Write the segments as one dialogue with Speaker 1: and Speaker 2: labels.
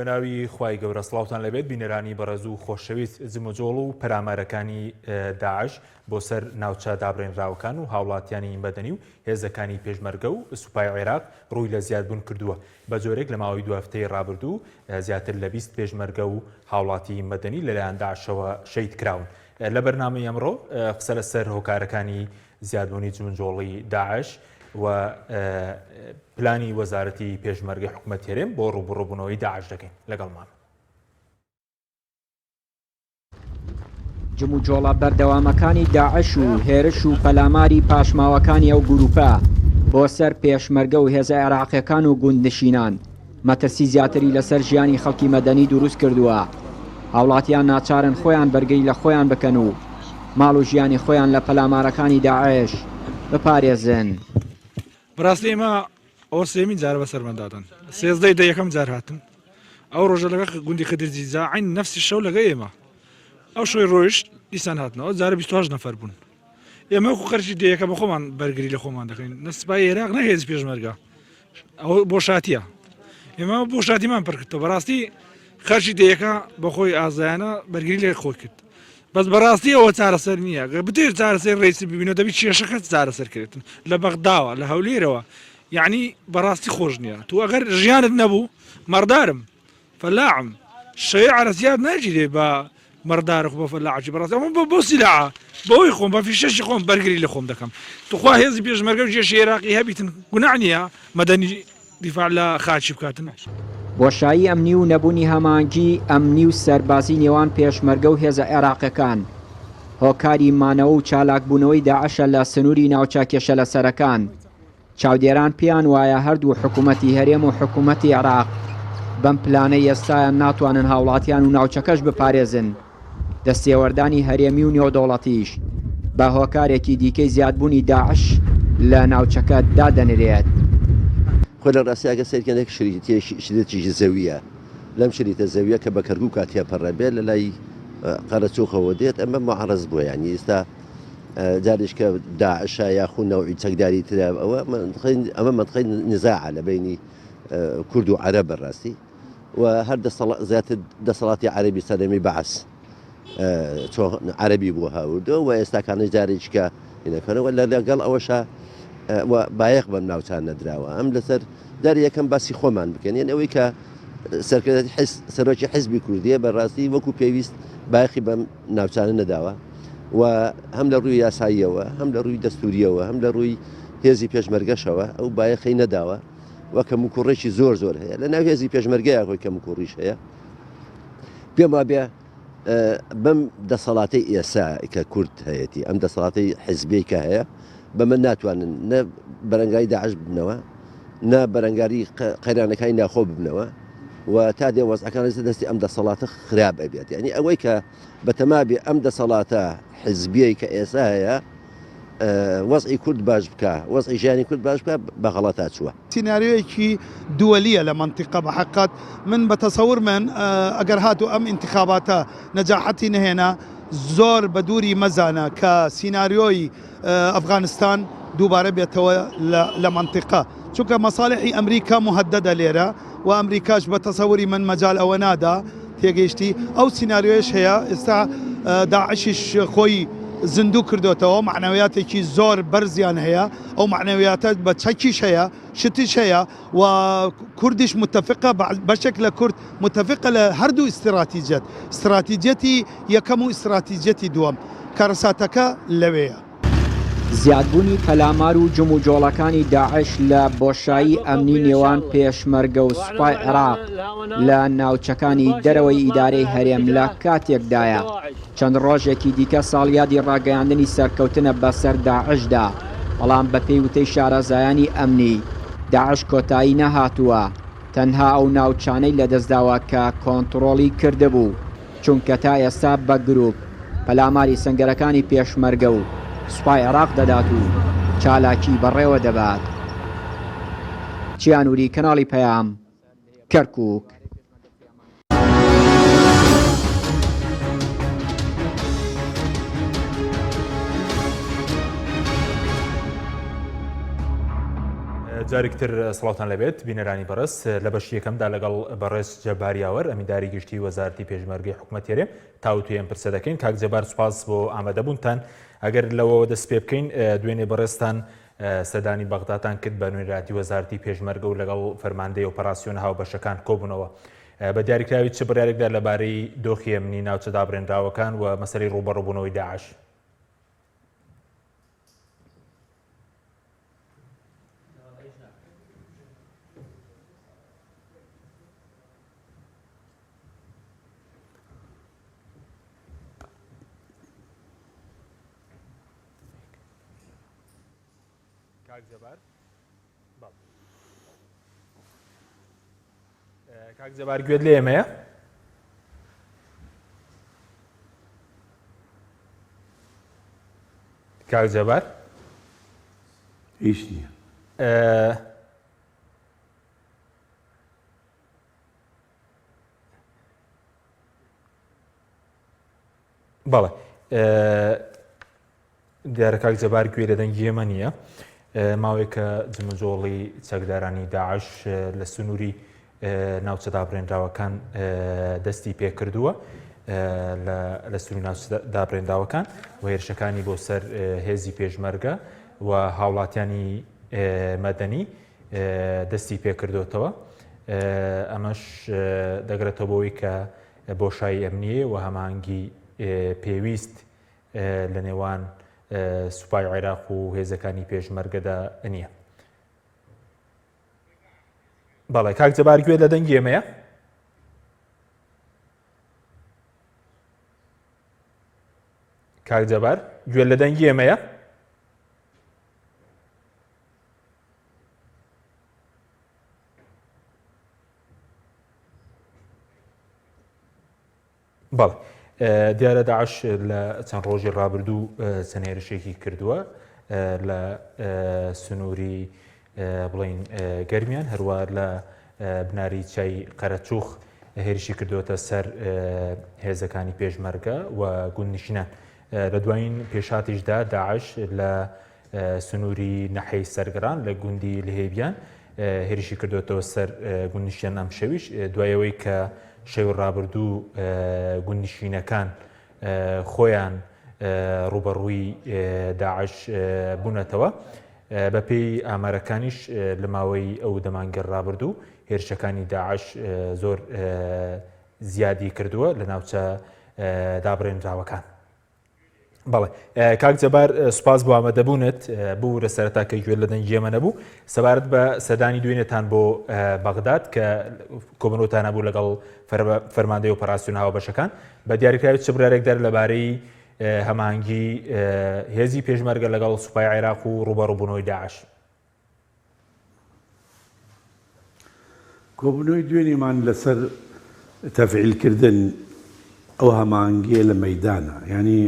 Speaker 1: بەناوی خوای گەورە سڵاوتان لێبێت بینەرانی بەڕێز و خۆشەویست جموجۆڵ و پەلامارەکانی داعش بۆ سەر ناوچە دابڕێنراوەکان و هاوڵاتیانی مەدەنی و هێزەکانی پێشمەرگە و سوپای عێراق ڕووی لە زیادبوون کردووە بە جۆرێک لە ماوەی دو هەفتەی ڕابردوو زیاتر لە 20 پێشمەرگە و هاوڵاتی مەدەنی لەلایەن داعشەوە شەهید کراون لە بەرنامەی ئەمڕۆ قسە لەسەر هۆکارەکانی زیادبوونی جموجۆڵی داعش و پلانی وەزارەتی پێشمەرگەی حکومەت هەرێم بۆ ڕووبڕووبوونەوەی داعش دەکەین. لەگەڵمان.
Speaker 2: جموجۆڵە بەردەوامەکانی داعش و هێرش و پەلاماری پاشماوەکانی ئەو گرووپە بۆ سەر پێشمەرگە و هێزە عێراقییەکان و گوندنشینان، مەترسی زیاتری لەسەر ژیانی خەڵکی مەدەنی دروست کردووە، هاوڵاتیان ناچارن خۆیان بەرگری لە خۆیان بکەن و ماڵ و ژیانی خۆیان لە پەلامارەکانی داعش بپارێزن.
Speaker 3: بەڕاستی ئێمە ئەوە سێمین جارە بەسەرمان دادەن سێزدەی دە یەکەم جار هاتن ئەو ڕۆژە لەگە گوندی خدر جیجا عین نەفسی شەو لەگە ئێمە ئەو شوی ڕۆیشت دیسان هاتنەوە جارە 28 نەفەر بوون ئێمە وەکو خەرکی دێیەکە بە خۆمان بەرگری لە خۆمان دەکەین نە سپای عێراق نە هێز پێشمەرگە ئەوە بۆ شاتیە ئێمە بۆ شاتیمان پڕکردەوە بەڕاستی خەرکی دێیەکە بەخۆی ئازایانە بەرگری لێ خۆی کرد بەس بەڕاستی ئەوە چارەسەر نییە گە بتێت چارەسەر ڕێسی ببینەوە دەبی کێشەکە چارەسەر کرێتن لە بەغداوە لە هەولێرەوە یعنی بەڕاستی خۆش نییە تو ئەگەر ژیانت نەبوو مەڕدارم فەلاعم شەوێ عەرەسیات ناگیرێ بە مەڕدارە خۆ بە فەلاعەکی بەڕاستی ئەمە بۆ بۆ سیلاعە بەوەی خۆم بە فیشەکی خۆم بەرگری لە خۆم دەکەم توخوا هێزی پێشمەرگە و جێشی عێراقی هەبیتن گوناح نییە مەدەنی دیفاع لە خاکی بکاتن.
Speaker 2: بۆشایی ئەمنی و نەبوونی هەماهەنگی ئەمنی و سەربازی نێوان پێشمەرگە و هێزە عێراقیەکان هۆکاری مانەوە و چالاکبوونەوەی داعشە لە سنووری ناوچە کێشەلەسەرەکان. چاودێران پێیان وایە هەردوو حکومەتی هەرێم و حکومەتی عێراق بەم پلانەی ئێستایان ناتوانن هاوڵاتیان و ناوچەکەش بپارێزن، دەستێوەردانی هەرێمی و نێودەوڵەتیش بە هۆکارێکی دیکەی زیادبوونی داعش لە ناوچەکە دادەنرێت.
Speaker 4: خۆ لە ڕاستیا گەر سەیرکەن یەک شریتێکی زەوییە، لەم شریتە زەوییە کە بە کەرکووکا تێپەڕەبێت لە لای قەرەچووخەوە دێت ئەمە موعەڕەز بووە یانی ئێستا جارێک کە داعشە یاخو نەوعی چەکداری ترە ئەوە ئەمە مەنتقەی نزاعە لە بینی کورد و عەرەب بەڕاستی و هەر زیاتر دەسەڵاتی عەربی سەردەمی بەعس عەربی بووە هاوردەوە و ئێستاکانە جارێککە هینەکەنەوە لە لەگەڵ ئەوەشە بایەخ بەم ناوچان نەدراوە ئەم لەسەر داری یەکەم باسی خۆمان بکەن یان ئەوەی کە سەرکردایەتی حیز سەرۆکی حیزبی کوردیە بە ڕاستی وەکو پێویست بایەخی بەم ناوچانە نەداوە و هەم لە ڕووی یاساییەوە هەم لە ڕووی دەستوریەوە هەم لە ڕووی هێزی پێشمەرگەشەوە ئەو بایەخی نەداوە و کەموکوڕێکی زۆر زۆر هەیە لە ناو هێزی پێشمەرگەیە خۆی کەموکوڕیش هەیە پێم وابێ بەم دەسەڵاتەی ئێسا کە کورد هەیەتی ئەم دەسەڵاتی حزبی کە هەیە بەمە ناتوانن نە بەرەنگاری داعش ببنەوە نە بەرەنگاری قەیرانەکانی ناخۆ ببنەوە و تا دێ وەزعەکان لەسەر دەستی ئەم دەسەڵاتە خراپ ئەبێت یعنی ئەوەی کە بەتەما بێ ئەم دەسەڵاتە حزبیەی کە ئێسا هەیە وەزعی کورد باش بکە وەزعی ژیانی کورد باش بکە بە غەڵەتا چووە.
Speaker 5: سیناریۆیەکی دووەلیە لە مەنتیقە بە حەقیقەت من بە تەسەور من ئەگەر هاتوو ئەم ئینتخاباتە نەجاحەتی نەهێنا زۆر بە دووری مەزانە کە سیناریۆی ئەفغانستان دووبارە بێتەوە لە مەنتیقە چونکە مەساڵحی ئەمریکا موهەدەدە لێرە و ئەمریکاش بە تەسەوری من مەجال ئەوە نادا تێگەیشتی ئەو سیناریۆیش هەیە ئێستا داعشیش خۆی زیندوو کردوتەوە معنەویاتێکی زۆر بەرزیان هەیە ئەو معنەویاتە بە چەکیش هەیە شتیش هەیە و کوردیش متفقە بەشێک لە کورد متفقە لە هەردوو ئیستراتیجیەت ئیستراتیجیەتی یەکەم و ئیستراتیجیەتی دووەم کارەساتەکە لەوێیە.
Speaker 2: زیادبوونی پەلامار و جموجۆڵەکانی داعش لە بۆشایی ئەمنی نێوان پێشمەرگە و سوپای عێراق لە ناوچەکانی دەرەوەی ئیدارەی هەرێم لە کاتێکدایە چەند ڕۆژێکی دیکە ساڵیادی ڕاگەیاندنی سەرکەوتنە بەسەر داعشدا، بەڵام بەپێی وتەی شارەزایانی ئەمنی، داعش کۆتایی نەهاتووە، تەنها ئەو ناوچانەی لەدەستداوە کە کۆنتڕۆڵی کردبوو، چونکە تا ئێستا بە گروپ پەلاماری سەنگەرەکانی پێشمەرگە و سوپای عێراق دەدات و چالاکی بەڕێوە دەبات. چیا نوری، کەناڵی پەیام، کەرکوک.
Speaker 1: جارێکی تر سڵاوتان لێبێت بینەرانی بەڕێز، لە بەشی یەکەمدا لەگەڵ بەڕێز جەبار یاوەر ئەمینداری گشتی وەزارەتی پێشمەرگەی حکومەتی هەرێم تاوتوێی ئەم پرسە دەکەین. کاک جەبار سوپاس بۆ ئامادەبوونتان. ئەگەر لەوەوە دەست پێ بکەین، دوێنێ بەڕێزتان سەردانی بەغداتان کرد بە نوێنەرایەتی وەزارەتی پێشمەرگە و لەگەڵ فەرماندەی ئۆپەراسیۆنە هاوبەشەکان کۆبوونەوە. بە دیاریکراوی چ بڕیارێکدا لەبارەی دۆخی ئەمنی ناوچە دابڕێنراوەکان و مەسەلەی ڕووبەڕووبوونەوەی داعش؟ کاک جەبار کاک جەبار گوێت لێ ئێمەیە؟ کاک جەبار
Speaker 6: هیچ نییە.
Speaker 1: بەڵێ دیارە کاک جەبار گوێی لە دەنگی ئێمە نییە. ماوەیەکە جموجۆڵی چەکدارانی داعش لە سنووری ناوچە دابرێنراوەکان دەستی پێکردووە لە سنووری ناوچە دابرێنراوەکان و هێرشەکانی بۆ سەر هێزی پێشمەرگە و هاوڵاتیانی مەدەنی دەستی پێکردوتەوە ئەمەش دەگرێتەوە بۆی کە بۆشایی ئەمنیە و هەمانگی پێویست لە نێوان سوپای عێراق و هێزەکانی پێشمەرگەدا نییە. بەڵێ کاک جەبار گوێ لە دەنگی ئێمەیە؟ کاک جەبار گوێ لە دەنگی ئێمەیە؟ بەڵێ دیارە داعش لە چەند ڕۆژی ڕابردوو چەند هێرشێکی کردووە لە سنووری بڵین گەرمیان هەروە لە بناری چای قەرەچوخ هێرشی کردووەتە سەر هێزەکانی پێشمەرگە و گوندنشینان لە دوایین پێشاتیشدا داعش لە سنووری نەحەی سەرگڕان لە گوندی لهێبیان هێرشی کردوێتەوە سەر گوندنشیان ئەم شەویش دوای ئەوەی کە شەوی ڕابردوو گوندنشینەکان خۆیان ڕوبەڕووی داعش بوونەتەوە. بەپێی ئامارەکانیش لە ماوەی ئەو دەمانگەر ڕابردوو هێرشەکانی داعش زۆر زیادی کردووە لە ناوچە دابڕێنراوەکان. بەڵێ کاک جەبار سوپاس بۆ ئامادەبوونت ببورە سەرەتا کە گوێت لە دەنگی ئێمە نەبوو سەبارەت بە سەردانی دوێنێتان بۆ بەغداد کە کۆبوونەوەتان هەبوو لەگەڵ فەرماندەی ئۆپەراسیۆن هاوبەشەکان بە دیاریکراوی چ بڕیارێک دەر لەبارەی هەماهەنگی هێزی پێشمەرگە لەگەڵ سوپای عێراق و ڕووبەڕووبوونەوەی داعش؟
Speaker 6: کۆبوونەوەی دوێنێمان لەسەر تەفعیلکردن ئەو هەماهەنگییە لە مەیدانە. یانی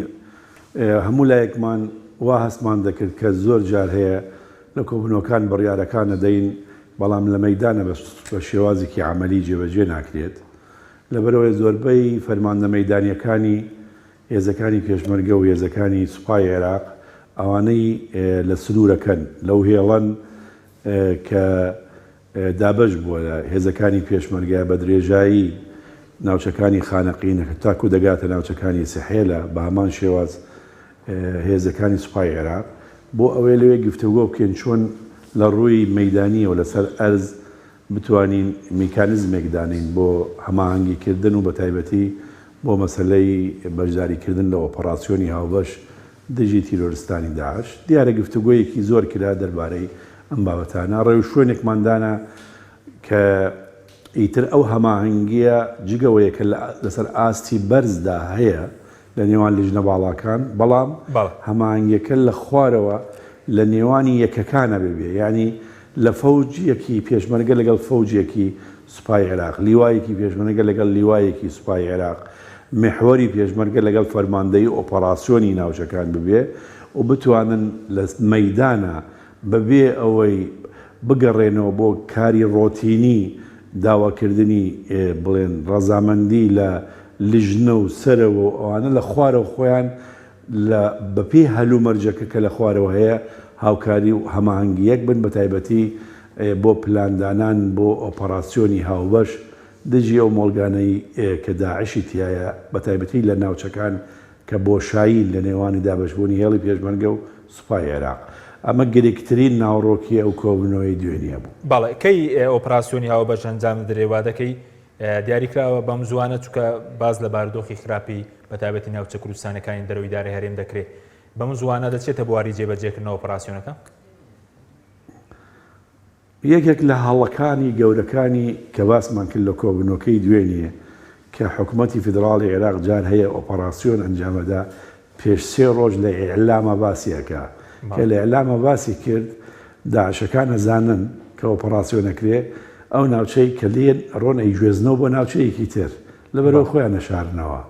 Speaker 6: هەموو لایەکمان وا هەستمان دەکرد کە زۆر جار هەیە لە کۆبوونەوەکان بڕیارەکان ئەدەین، بەڵام لە مەیدانە بە شێوازێکی عەمەلی جێبەجێ ناکرێت. لەبەرئەوەی زۆربەی فەرماندە مەیدانییەکانی هێزەکانی پێشمەرگە و هێزەکانی سوپای عێراق ئەوانەی لە سنوورەکەن لەو هێڵەن کە دابەش بووە لە هێزەکانی پێشمەرگە بە درێژایی ناوچەکانی خانەقین تاکو دەگاتە ناوچەکانی سحێلە بە هەمان شێواز هێزەکانی سوپای عێراق بۆ ئەوەی لەوێ گفتوگۆ بکەین چۆن لە ڕووی مەیدانیەوە لەسەر ئەرز بتوانین میکانیزمێک دانێین بۆ هەماهەنگی کردن و بەتایبەتی بۆ مەسەلەی بەشداری کردن لە ئۆپەڕاسیۆنی هاوبەش دژی تیرۆرستانی داعش. دیارە گفتوگۆیەکی زۆر کرا دەربارەی ئەم بابەتانە. ڕێوشوێنێکمان دانا کە ئیتر ئەو هەماهەنگییە جگەوەیە کە لەسەر ئاستی بەرزدا هەیە لە نێوان لیژنە باڵاکان، بەڵام هەماهەنگیەکە لە خوارەوە لە نێوانی یەکەکانە ببێ، یانی لە فەوجێکی پێشمەرگە لەگەڵ فەوجێکی سوپای عێراق، لیوایەکی پێشمەرگە لەگەڵ لیوایەکی سوپای عێراق، میحوەری پێشمەرگە لەگەڵ فەرماندەیی ئۆپەڕاسیۆنی ناوچەکان ببێ و بتوانن لە مەیدانا بەبێ ئەوەی بگەڕێنەوە بۆ کاری ڕۆتینی داواکردنی بڵێن ڕەزامەندی لە لیژنە و سەرەوە و ئەوانە لە خوارەوە خۆیان لە بەپێی هەلومەرجەکە کە لە خوارەوە هەیە هاوکاری و هەماهەنگی یەک بن بەتایبەتی. بۆ پلاندانان بۆ ئۆپەڕاسیۆنی هاوبەش دژی ئەو مۆڵگانەی کە داعشی تیایە بەتایبەتی لە ناوچەکان کە بۆشایین لە نێوانی دابەشبوونی هێڵی پێشمەرگە و سوپای عێراق. ئەمە گرنگترین ناوڕۆکی ئەو کۆبوونەوەی دوێنیە بوو.
Speaker 1: بەڵێ، کەی ئۆپراسیۆنی هاوبەش ئەنجام دەدرێ؟ وادەکەی دیاریکراوە بەم زووانە، چونکە باس لە بارودۆخی خراپی بەتایبەتی ناوچە کوردستانیەکانی دەرەوەی ئیدارەی هەرێم دەکرێ. بەم زووانە دەچێتە بواری جێبەجێکردنەوە ئۆپراسیۆنەکە؟
Speaker 6: یەکێک لە هەڵەکانی گەورەکانی کە باسمان کرد لە کۆبونەوەکەی دوێنێ کە حکومەتی فیدراڵی عێراق جار هەیە ئۆپەڕاسیۆن ئەنجامەدا پێش سێ ڕۆژ لە ئیعلاما باسی ئەکا کە لە ئیعلاما باسی کرد داعشەکان ئەزانن کە ئۆپەڕاسیۆن ئەکرێ ئەو ناوچەی کە لێن ئەڕۆن ئەیگوێزنەوە بۆ ناوچەیەکی تر لەبەرئەوە خۆیان ئەشارنەوە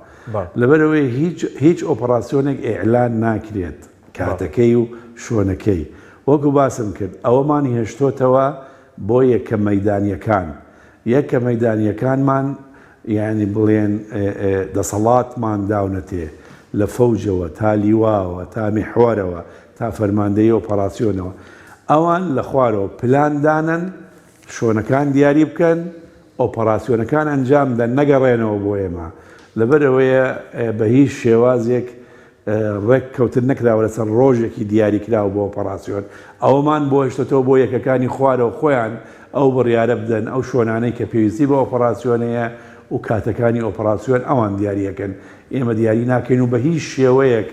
Speaker 6: لەبەرئەوەی هیچ هیچ ئۆپەڕاسیۆنێک ئیعلان ناکرێت کاتەکەی و شۆنەکەی. وەکو باسم کرد ئەوەمان هێشتۆتەوە بۆ یەکە مەیدانیەکان. یەکە مەیدانیەکانمان یانی بڵێن دەسەڵاتمان داونەتێ لە فەوجەوە تا لیواوە تا میحوەرەوە تا فەرماندەیی ئۆپەراسیۆنەوە. ئەوان لە خوارەوە پلان دانەن، شۆنەکان دیاری بکەن، ئۆپەراسیۆنەکان ئەنجام دەن نەگەڕێنەوە بۆ ئێمە. لەبەرئەوەیە بە هیچ شێوازێک ڕێک کەوتن نەکراوە لەسەر ڕۆژێکی دیاری کراو بۆ ئۆپەڕاسیۆن، ئەوەمان بۆ هێشتۆتەوە بۆ یەکەکانی خوارەوە خۆیان ئەو بڕیارە بدەن، ئەو شۆنانەی کە پێویستی بە ئۆپەڕاسیۆن هەیە و کاتەکانی ئۆپەڕاسیۆن ئەوان دیاری ئەکەن، ئێمە دیاری ناکەین و بە هیچ شێوەیەک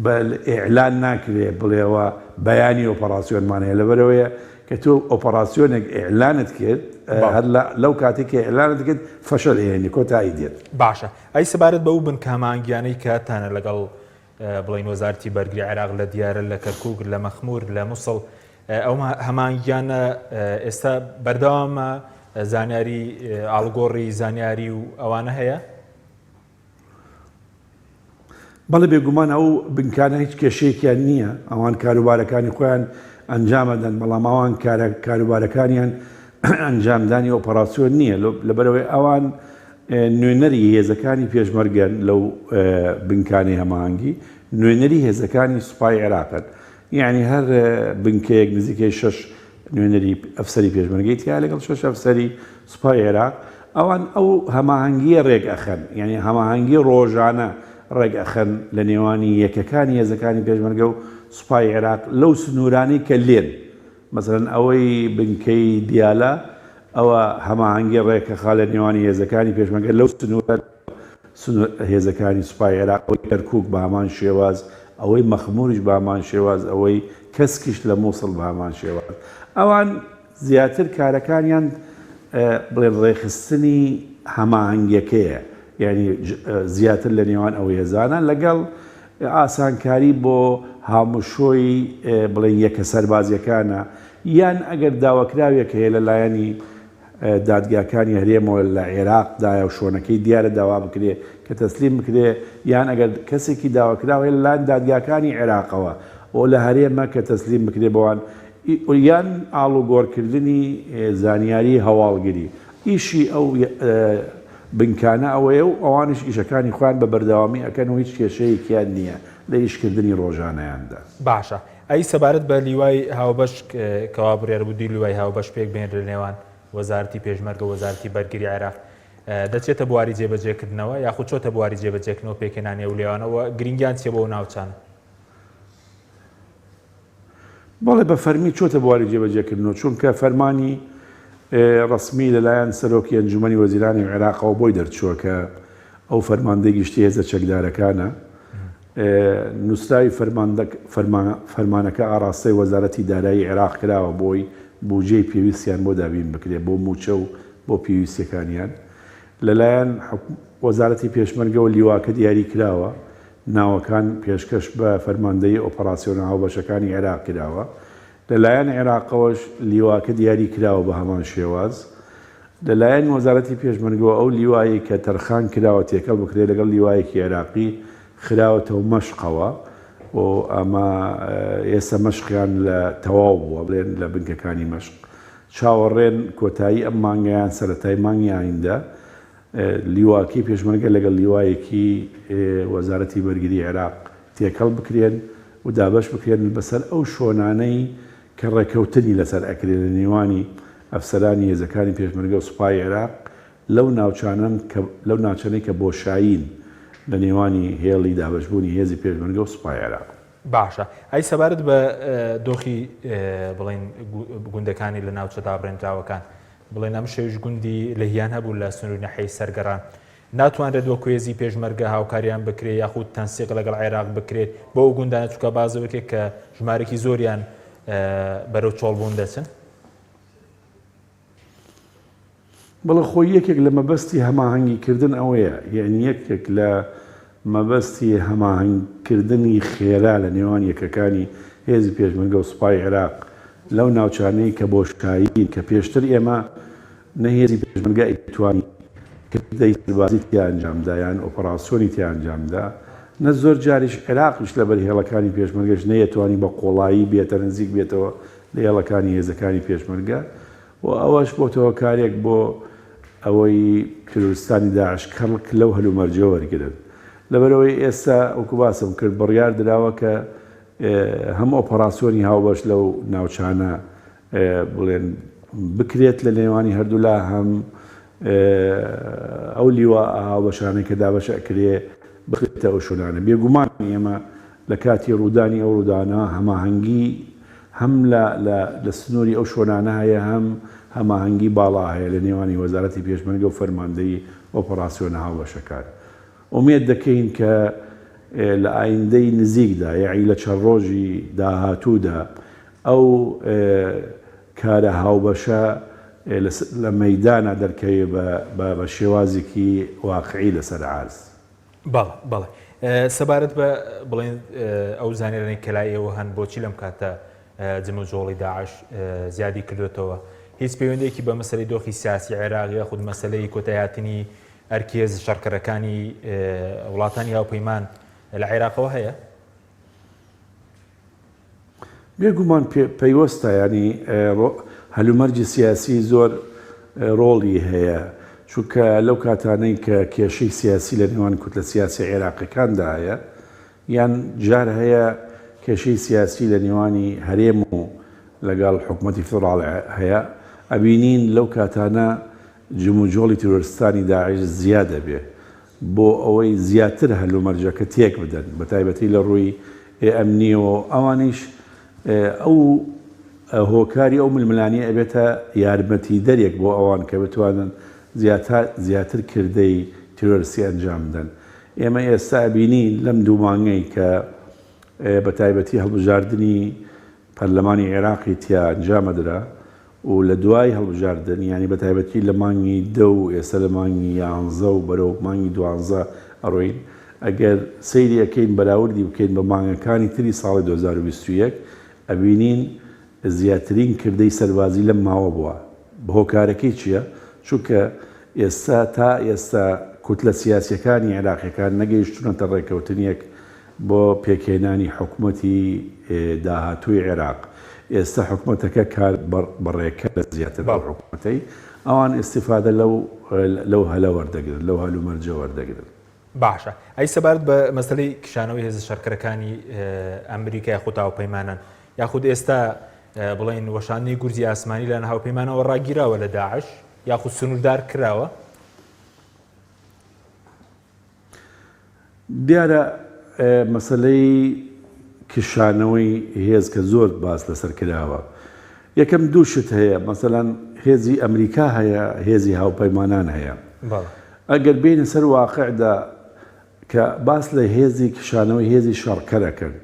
Speaker 6: بە ئیعلان ناکرێ بڵێوە بەیانی ئۆپەڕاسیۆنمان هەیە، لەبەرئەوەیە کە تۆ ئۆپەڕاسیۆنێک ئیعلانت کرد هەر لەو کاتەی کە ئیعلانت کرد فەشەل ئەهێنی کۆتایی دێت.
Speaker 1: باشە ئەی سەبارەت بەو بنکە هەماهەنگیانەی کە هەتانە لەگەڵ بڵێین وەزارەتی بەرگری عێراق لە دیارە لە کەرکوک لە مەخمور لە موسڵ ئەو هەماهەنگیانە ئێستا بەردەوامە زانیاری ئاڵگۆڕی زانیاری و ئەوانە هەیە؟
Speaker 6: بەڵێ بێگومان ئەو بنکانە هیچ کێشەیەکیان نییە ئەوان کاروبارەکانی خۆیان ئەنجامەدەن بەڵام ئەوان کاروبارەکانیان ئەنجامدانی ئۆپەراسیۆن نییە لەبەرەوەی ئەوان نوێنەری هێزەکانی پێشمەرگەن لەو بنکانەی هەماهەنگی، نوێنەری هێزەکانی سوپای عێراقن. یەعنی هەر بنکەیەک نزیکەی شەش نوێنەری ئەفسەری پێشمەرگەی تیایە لەگەڵ شەش ئەفسەری سوپای عێراق. ئەوان ئەو هەماهەنگییە ڕێک ئەخەن، یەعنی هەماهەنگی ڕۆژانە ڕێک ئەخەن لە نێوانی یەکەکانی هێزەکانی پێشمەرگە و سوپای عێراق لەو سنوورانەی کە لێن. مەسەلەن ئەوەی بنکەی دیالە ئەوە هەماهەنگی ڕێکەخا لە نێوانی هێزەکانی پێشمەرگە لەو سنوورە سنوور هێزەکانی سوپای عێراق ئەوەی کەرکووک بە هەمان شێواز ئەوەی مەخموریش بە هەمان شێواز ئەوەی کەسکیش لە مووسڵ بە هەمان شێواز ئەوان زیاتر کارەکانیان بڵێن ڕێکخستنی هەماهەنگیەکەیە یعنی زیاتر لە نێوان ئەو هێزانە لەگەڵ ئاسانکاری بۆ هاموشۆی بڵێین یەکە سەربازیەکانە یان ئەگەر داواکراوێک هەیە لە لایەنی دادگاکانی هەرێمەوە لە عێراق دایە و شۆنەکەی دیارە داوا بکرێ کە تەسلیم بکرێ یان ئەگەر کەسێکی داواکراو هەیە لە لایەن دادگاکانی عێراقەوە و لە هەرێمە کە تەسلیم بکرێ بەوان یان ئاڵوگۆڕکردنی زانیاری هەواڵگری ئیشی ئەو بنکانە ئەوەیە و ئەوانیش ئیشەکانی خۆیان بە بەردەوامی ئەکەن و هیچ کێشەیەکیان نییە لە ئیشکردنی ڕۆژانەیاندا.
Speaker 1: باشە ئەی سەبارەت بە لیوای هاوبەش کەوا بڕیار بوو دوو لیوای هاوبەش پێک بهێنرێت لە نێوان وەزارەتی پێشمەرگە و وەزارەتی بەرگری عێراق دەچێتە بواری جێبەجێکردنەوە یاخود چۆتە بواری جێبەجێکردنەوە پێکهێنانی ئەو لیوانە و گرنگیان چیە بۆ ئەو ناوچانە؟
Speaker 6: بەڵێ بە فەرمی چۆتە بواری جێبەجێکردنەوە، چونکە فەرمانی ڕەسمی لەلایەن سەرۆکی ئەنجومەنی وەزیرانی عێراقەوە بۆی دەرچووە کە ئەو فەرماندەی گشتی هێزە چەکدارەکانە. نووسراوی فەرمانەکە ئاڕاستەی وەزارەتی دارایی عێراق کراوە بۆی بوجەی پێویستیان بۆ دابین بکرێت بۆ مووچە و بۆ پێویستیەکانیان. لەلایەن وەزارەتی پێشمەرگەوە لیواکە دیاری کراوە، ناوەکان پێشکەش بە فەرماندەیی ئۆپەراسیۆنە هاوبەشەکانی عێراق کراوە، لەلایەن عێراقەوەش لیواکە دیاری کراوە بە هەمان شێواز. لەلایەن وەزارەتی پێشمەرگەوە ئەو لیوایەی کە تەرخان کراوە تێکەڵ بکرێت لەگەڵ لیوایەکی عێراقی خراوەتەوە مەشقەوە و ئەمە ئێستا مەشقیان لە تەواو بووە بڵێن لە بنکەکانی مەشق چاوەڕێن کۆتایی ئەم مانگە یان سەرەتای مانگی ئایندە لیواکەی پێشمەرگە لەگەڵ لیوایەکی وەزارەتی بەرگری عێراق تێکەڵ بکرێن و دابەش بکرێن بەسەر ئەو شۆنانەی کە ڕێکەوتنی لەسەر ئەکرێ لە نێوانی ئەفسەرانی هێزەکانی پێشمەرگە و سوپای عێراق لەو ناوچانەن کە لەو ناوچانەی کە بۆشایین لە نێوانی هێڵی دابەشبوونی هێزی پێشمەرگە و سوپای عێراق.
Speaker 1: باشە ئەی سەبارەت بە دۆخی بڵێن گوندەکانی لە ناوچە دابڕێنراوەکان بڵێن ئەم شەویش گوندی لەهیان هەبوو لە سنووری نەحەی سەرگەڕان ناتوانرێت وەکو هێزی پێشمەرگە هاوکاریان بکرێت یاخود تەنسیق لەگەڵ عێراق بکرێت بۆ ئەو گوندانە چونکە بازەوەکێک کە ژمارێکی زۆریان بەرەو چۆڵبوون دەچن؟
Speaker 6: بەڵێ خۆی یەکێک لە مەبەستی هەماهەنگی کردن ئەوەیە یەعنی یەکێک لە مەبەستی هەماهەنگ کردنی خێرا لە نێوان یەکەکانی هێزی پێشمەرگە و سوپای عێراق لەو ناوچانەی کە بۆشایین کە پێشتر ئێمە نە هێزی پێشمەرگە ئەیتوانی کردەی سەربازی تیا ئەنجام دا یان ئۆپەراسیۆنی تیا ئەنجام دا نە زۆر جاریش عێراقیش لەبەر هێڵەکانی پێشمەرگەش نەیەتوانی بە قوڵایی بێتە نزیک بێتەوە لە هێڵەکانی هێزەکانی پێشمەرگە و ئەوەش بۆتە هۆکارێک بۆ ئەوەی تیرۆریستانی داعش کەڵک لەو هەلومەرجە وەرگرن. لەبەرئەوەی ئێستا وەکو باسم کرد بڕیار دراوە کە هەم ئۆپەراسیۆنی هاوبەش لەو ناوچانە بڵێن بکرێت لە نێوانی هەردوولا هەم ئەو لیوا هاوبەشانەی کە دابەش ئەکرێ بخرێتە ئەو شوێنانە. بێگومان ئێمە لە کاتی ڕوودانی ئەو ڕوودانە هەماهەنگی هەم لە لە لە سنووری ئەو شوێنانە هەیە هەم هەماهەنگی باڵا هەیە لە نێوانی وەزارەتی پێشمەرگە و فەرماندەیی ئۆپەڕاسیۆنە هاوبەشەکان. ئومێد دەکەین کە لە ئایندەی نزیکدا یەعی لە چەند ڕۆژی داهاتوودا ئەو کارە هاوبەشە لە مەیدانا دەرکەوێ بە بە شێوازێکی واقعی لەسەر عەرز.
Speaker 1: بەڵێ بەڵێ سەبارەت بە بڵێن ئەو زانیارانەی کە لای ئێوە هەن بۆچی لەم کاتە جموجۆڵی داعش زیادی کردوێتەوە هیچ پەیوەندێکی بە مەسەلەی دۆخی سیاسی عێراق یاخود مەسەلەی کۆتایهاتنی ئەرکی هێزە شەڕکەرەکانی وڵاتانی هاوپەیمان لە عێراقەوە هەیە؟
Speaker 6: بێگومان پەیوەستە ینی هەلومەرجی سیاسی زۆر ڕۆڵی هەیە چونکە لەو کاتانەی کە کێشەی سیاسی لە نێوان کوتلە سیاسی عێراقیەکاندا هەیە یان جار هەیە کێشەی سیاسی لە نێوانی هەرێم و لەگەڵ حکومەتی فیدڕاڵ هەیە ئەبینین لەو کاتانە جموجۆڵی تیرۆرستانی داعش زیاد ئەبێ بۆ ئەوەی زیاتر هەلومەرجەکە تێک بدەن بەتایبەتی لە ڕووی ئەمنیەوە و ئەوانیش ئەو هۆکاری ئەو ململانێ ئەبێتە یارمەتیدەرێک بۆ ئەوان کە بتوانن زیاتر کردەی تیرۆرستی ئەنجام بدەن. ئێمە ئێستا ئەبینین لەم دوو مانگەی کە بەتایبەتی هەڵبژاردنی پەرلەمانی عێراقی تیا ئەنجامەدرا و لە دوای هەڵبژاردن یانی بە تایبەتی لە مانگی دە و ئێستا لە مانگی یانزە و بەرەو مانگی دوانزە ئەڕۆین ئەگەر سەیری ئەکەین بەراوردی بکەین بە مانگەکانی تری ساڵی 2021 ئەبینین زیاترین کردەی سەربازی لەم ماوە بووە هۆکارەکەی چییە؟ چونکە ئێستا تا ئێستا کوتلە سیاسیەکانی عێراقیەکان نەگەیشتونەتە ڕێکەوتنیەک بۆ پێکهێنانی حکومەتی داهاتووی عێراق، ئێستا حکومەتەکە کار بەڕێکەرە زیاتر لەو حکومەتەی، ئەوان ئیستیفادە لەو لەو هەلە وەردەگرن، لەو هەلومەرجە وەردەگرن.
Speaker 1: باشە ئەی سەبارەت بە مەسەلەی کشانەوەی هێزە شەڕکەرەکانی ئەمریکا یاخود هاوپەیمانان یاخود ئێستا بڵێن وەشاندنی گورزی ئاسمانی لەلایەن هاوپەیمانەوە ڕاگیراوە لە داعش یاخود سنووردار کراوە؟
Speaker 6: دیارە مەسەلەی کشانەوەی هێز کە زۆر باس لەسەر کراوە یەکەم دوو شت هەیە مەسەلەن هێزی ئەمریکا هەیە هێزی هاوپەیمانان هەیە ئەگەر بێینە سەر واقعدا کە باس لە هێزی کشانەوەی هێزی شەڕکەرەکەن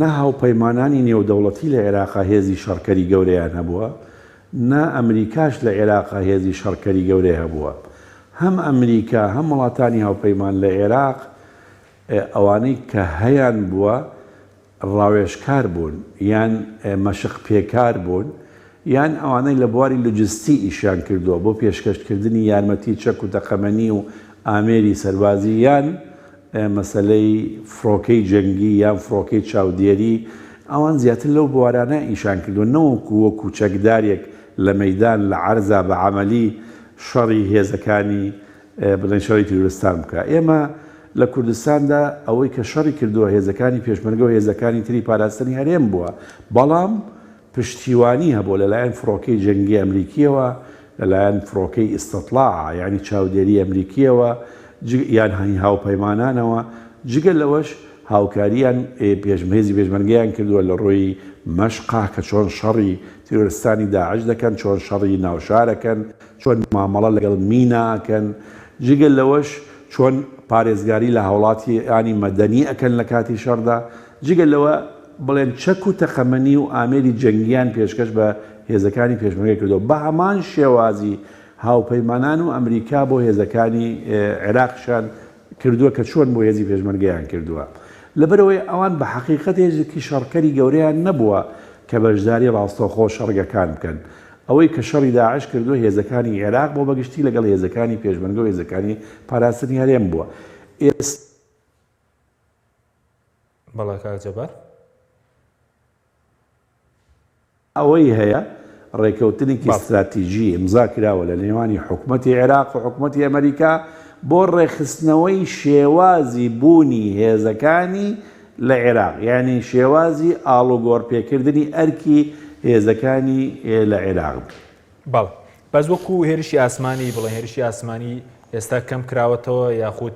Speaker 6: نە هاوپەیمانانی نێودەوڵەتی لە عێراقا هێزی شەڕکەری گەورەیان هەبووە، نە ئەمریکاش لە عێراقا هێزی شەڕکەری گەورەی هەبووە. هەم ئەمریکا هەم وڵاتانی هاوپەیمان لە عێراق ئەوانەی کە هەیان بووە ڕاوێژکار بوون یان مەشق پێکار بوون یان ئەوانەی لە بواری لوجستی ئیشیان کردووە بۆ پێشکەشکردنی یارمەتی چەک و تەقەمەنی و ئامێری سەربازی یان مەسەلەی فڕۆکەی جەنگی یان فڕۆکەی چاودێری، ئەوان زیاتر لەو بوارانە ئیشیان کردووە نەوەکو وەکو چەکدارێک لە مەیدان لە عەرزا بە عەمەلی شەڕی هێزەکانی بڵێن شەڕی تیرۆرستان بکا. ئێمە لە کوردستاندا ئەوەی کە شەڕی کردووە هێزەکانی پێشمەرگە و هێزەکانی تری پاراستنی هەرێم بووە، بەڵام. پشتیوانی هەبووە لەلایەن فڕۆکەی جەنگی ئەمریکییەوە، لەلایەن فڕۆکەی ئیستطلاع یانی چاودێری ئەمریکییەوە یان هی هاوپەیمانانەوە، جگە لەوەش هاوکارییان هێزی پێشمەرگەیان کردووە لە ڕووی مەشقا کە چۆن شەڕی تیرۆرستانی داعش دەکەن، چۆن شەڕی ناوشار ئەکەن، چۆن مامەڵە لەگەڵ مینا ئەکەن، جگە لەوەش چۆن پارێزگاری لە هاوڵاتیانی مەدەنی ئەکەن لە کاتی شەڕدا، جگە لەوە بڵێن چەک و تەقەمەنی و ئامێری جەنگیان پێشکەش بە هێزەکانی پێشمەرگە کردووە بە هەمان شێوازی هاوپەیمانان و ئەمریکا بۆ هێزەکانی عێراقیشان کردووە کە چۆن بۆ هێزی پێشمەرگەیان کردووە. لەبەرئەوەی ئەوان بە حەقیقەت هێزێکی شەڕکەری گەورەیان نەبووە کە بەشداری ڕاستەوخۆ شەڕگەکان بکەن. ئەوەی کە شەڕی داعش کردووە هێزەکانی عێراق بۆ بەگشتی لەگەڵ هێزەکانی پێشمەرگە و هێزەکانی پاراستنی هەرێم بووە. ئێستا.
Speaker 1: بەڵێ کاک جەبار.
Speaker 6: ئەوەی هەیە ڕێکەوتنێکی ستراتیجی ئیمزا کراوە لە نێوانی حکومەتی عێراق و حکومەتی ئەمەریکا بۆ ڕێکخستنەوەی شێوازی بوونی هێزەکانی لە عێراق یانی شێوازی ئاڵوگۆڕپێکردنی ئەرکی هێزەکانی لە عێراق.
Speaker 1: بەڵێ بەس وەکو هێرشی ئاسمانی بڵێن هێرشی ئاسمانی ئێستا کەم کراوەتەوە یاخود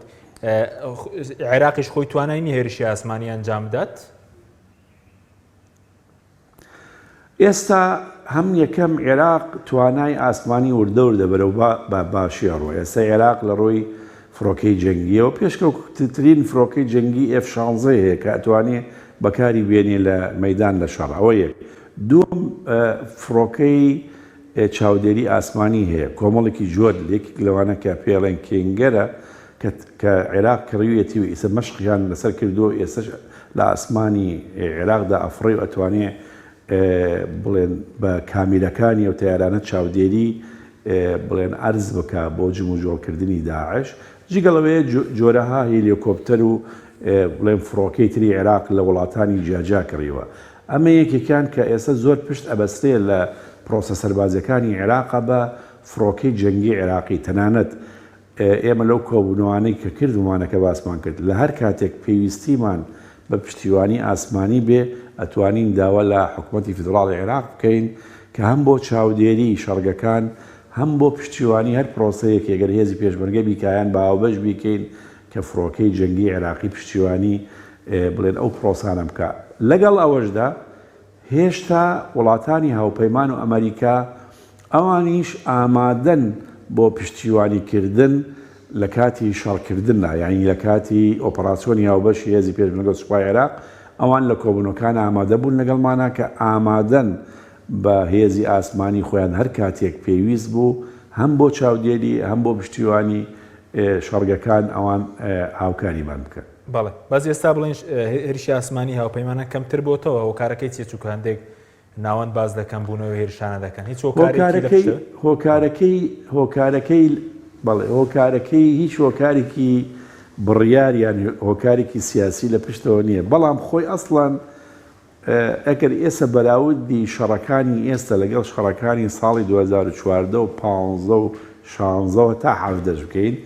Speaker 1: عێراقیش خۆی توانای نیە هێرشی ئاسمانی ئەنجام بدات؟
Speaker 6: ئێستا هەم یەکەم عێراق توانای ئاسمانی وردە وردە بەرەو بە باشی ئەڕۆ ئێستا عێراق لە ڕووی فڕۆکەی جەنگیەوە پێشکەوتترین فڕۆکەی جەنگی ئێف شانزەی هەیە کە ئەتوانێ بەکاری بێنێ لە مەیدان لە شەڕ ئەوە یەک دووەم فڕۆکەی چاودێری ئاسمانی هەیە کۆمەڵێکی جۆر یەکێک لەوانە کە پێڵێن کێنگەرە کە کە عێراق کڕیویەتی و ئیسە مەشقیان لەسەر کردووە و ئێستەش لە ئاسمانی عێراقدا ئەفڕێ و ئەتوانێ بڵێن بە کامیرەکانی ئەو تەیارانە چاودێری بڵێن ئەرز بکا بۆ جموجۆڵکردنی داعش جگە لەوەیە جۆرەها هێلیۆکۆپتەر و بڵێن فڕۆکەی تری عێراق لە وڵاتانی جیاجیا کڕیوە ئەمە یەکێکیان کە ئێستا زۆر پشت ئەبەستێ لە پرۆسە سەربازیەکانی عێراقە بە فڕۆکەی جەنگی عێراقی تەنانەت ئێمە لەو کۆبوونەوانەی کە کردوومانە کە باسمان کرد، لە هەر کاتێک پێویستیمان بە پشتیوانی ئاسمانی بێ، ئەتوانین داوا لە حکومەتی فیدڕاڵی عێراق بکەین کە هەم بۆ چاودێری شەڕگەکان، هەم بۆ پشتیوانی هەر پرۆسەیەکی ئەگەر هێزی پێشمەرگە بیکا یان بە هاوبەش بیکەین کە فڕۆکەی جەنگی عێراقی پشتیوانی بڵێن ئەو پرۆسانە بکا. لەگەڵ ئەوەشدا هێشتا وڵاتانی هاوپەیمان و ئەمەریکا ئەوانیش ئامادەن بۆ پشتیوانی کردن لە کاتی شەڕکردندا یانی لە کاتی ئۆپەراسیۆنی هاوبەشی هێزی پێشمەرگە و سوپای عێراق ئەوان لە کۆبوونەوەکان ئامادە بوون لەگەڵمانا کە ئامادەن بە هێزی ئاسمانی خۆیان هەر کاتێک پێویست بوو هەم بۆ چاودێری هەم بۆ پشتیوانی شەڕگەکان ئەوان هاوکاریمان بکەن.
Speaker 1: بەڵێ بەس ئێستا بڵێن هێرشی ئاسمانی هاوپەیمانان کەمتر بۆتەوە هۆکارەکەی چیە چونکە هەندێک ناوەند باس لە کەمبوونەوەی هێرشانە دەکەن هیچ هۆکارێکی لە
Speaker 6: هۆکارەکەی هۆکارەکەی بەڵێ هۆکارەکەی هیچ هۆکارێکی بڕیار یان هۆکارێکی سیاسی لە پشتەوە نییە بەڵام خۆی ئەسڵەن ئەگەر ئێستا بەراوردی شەڕەکانی ئێستا لەگەڵ شەڕەکانی ساڵی 2014 و 15 و 16 و تا حەڤدەش بکەین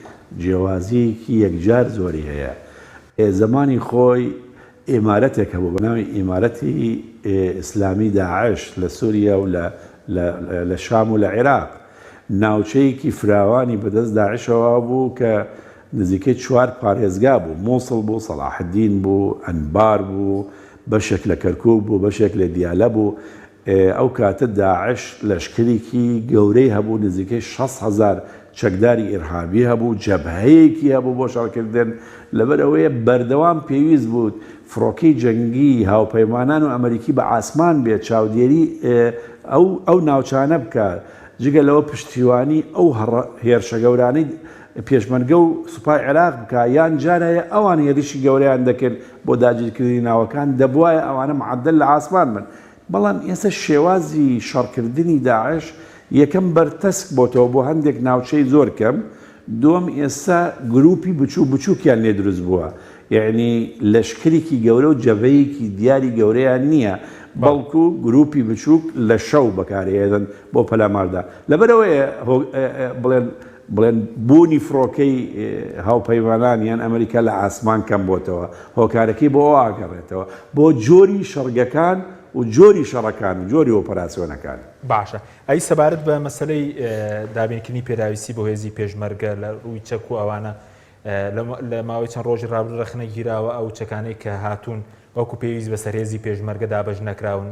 Speaker 6: جیاوازییەکی یەکجار زۆری هەیە زمانی خۆی ئیمارەتێک هەبوو بە ناوی ئیمارەتی ئیسلامی داعش لە سوریا و لە شام و لە عێراق. ناوچەیەکی فراوانی بەدەست داعشەوە بوو کە نزیکەی چوار پارێزگا بوو، موسڵ بوو، سەڵاحەدین بوو، ئەنبار بوو، بەشێک لە کەرکوک بوو، بەشێک لە دیالە بوو. ئەو کاتە داعش لەشکرێکی گەورەی هەبوو، نزیکەی 60000 چەکداری ئیرهابی هەبوو، جەبهەیەکی هەبوو بۆ شەڕکردن، لەبەر ئەوەیە بەردەوام پێویست بوو فڕۆکەی جەنگی هاوپەیمانان و ئەمەریکی بە ئاسمان بێت چاودێری ئەو ئەو ناوچانە بکات، جگە لەوە پشتیوانی ئەو هێرشە گەورانەی پێشمەرگە و سوپای عێراق بکات، یان جار هەیە ئەوان هێرشی گەورەیان دەکرد بۆ داگیرکردنی ناوەکان، دەبوایە ئەوانە معەدەل لە ئاسمان بن، بەڵام ئێستا شێوازی شەڕکردنی داعش یەکەم بەرتەسک بۆتەوە بۆ هەندێک ناوچەی زۆر کەم، دووەم ئێستا گروپی بچوک بچوکیان لێ دروست بووە، یەعنی لەشکرێکی گەورە و جەبهەیەکی دیاری گەورەیان نییە، بەڵکو گروپی بچوک لە شەو بەکارئەهێنن بۆ پەلاماردان. لەبەرئەوەیە بڵێن بڵێن بوونی فڕۆکەی هاوپەیمانان یان ئەمریکا لە ئاسمان کەم بۆتەوە، هۆکارەکەی بۆ ئەوە ئەگەڕێتەوە بۆ جۆری شەڕگەکان. و جۆری شەڕەکان و جۆری ئۆپەراسیۆنەکان.
Speaker 1: باشە ئەی سەبارەت بە مەسەلەی دابینکردنی پێداویستی بۆ هێزی پێشمەرگە لە ڕووی چەک و ئەوانە لە ماوەی چەند ڕۆژی ڕابردوو ڕەخنە گیراوە ئەو چەکانەی کە هاتوون وەکو پێویست بەسەر هێزی پێشمەرگە دابەش نەکراون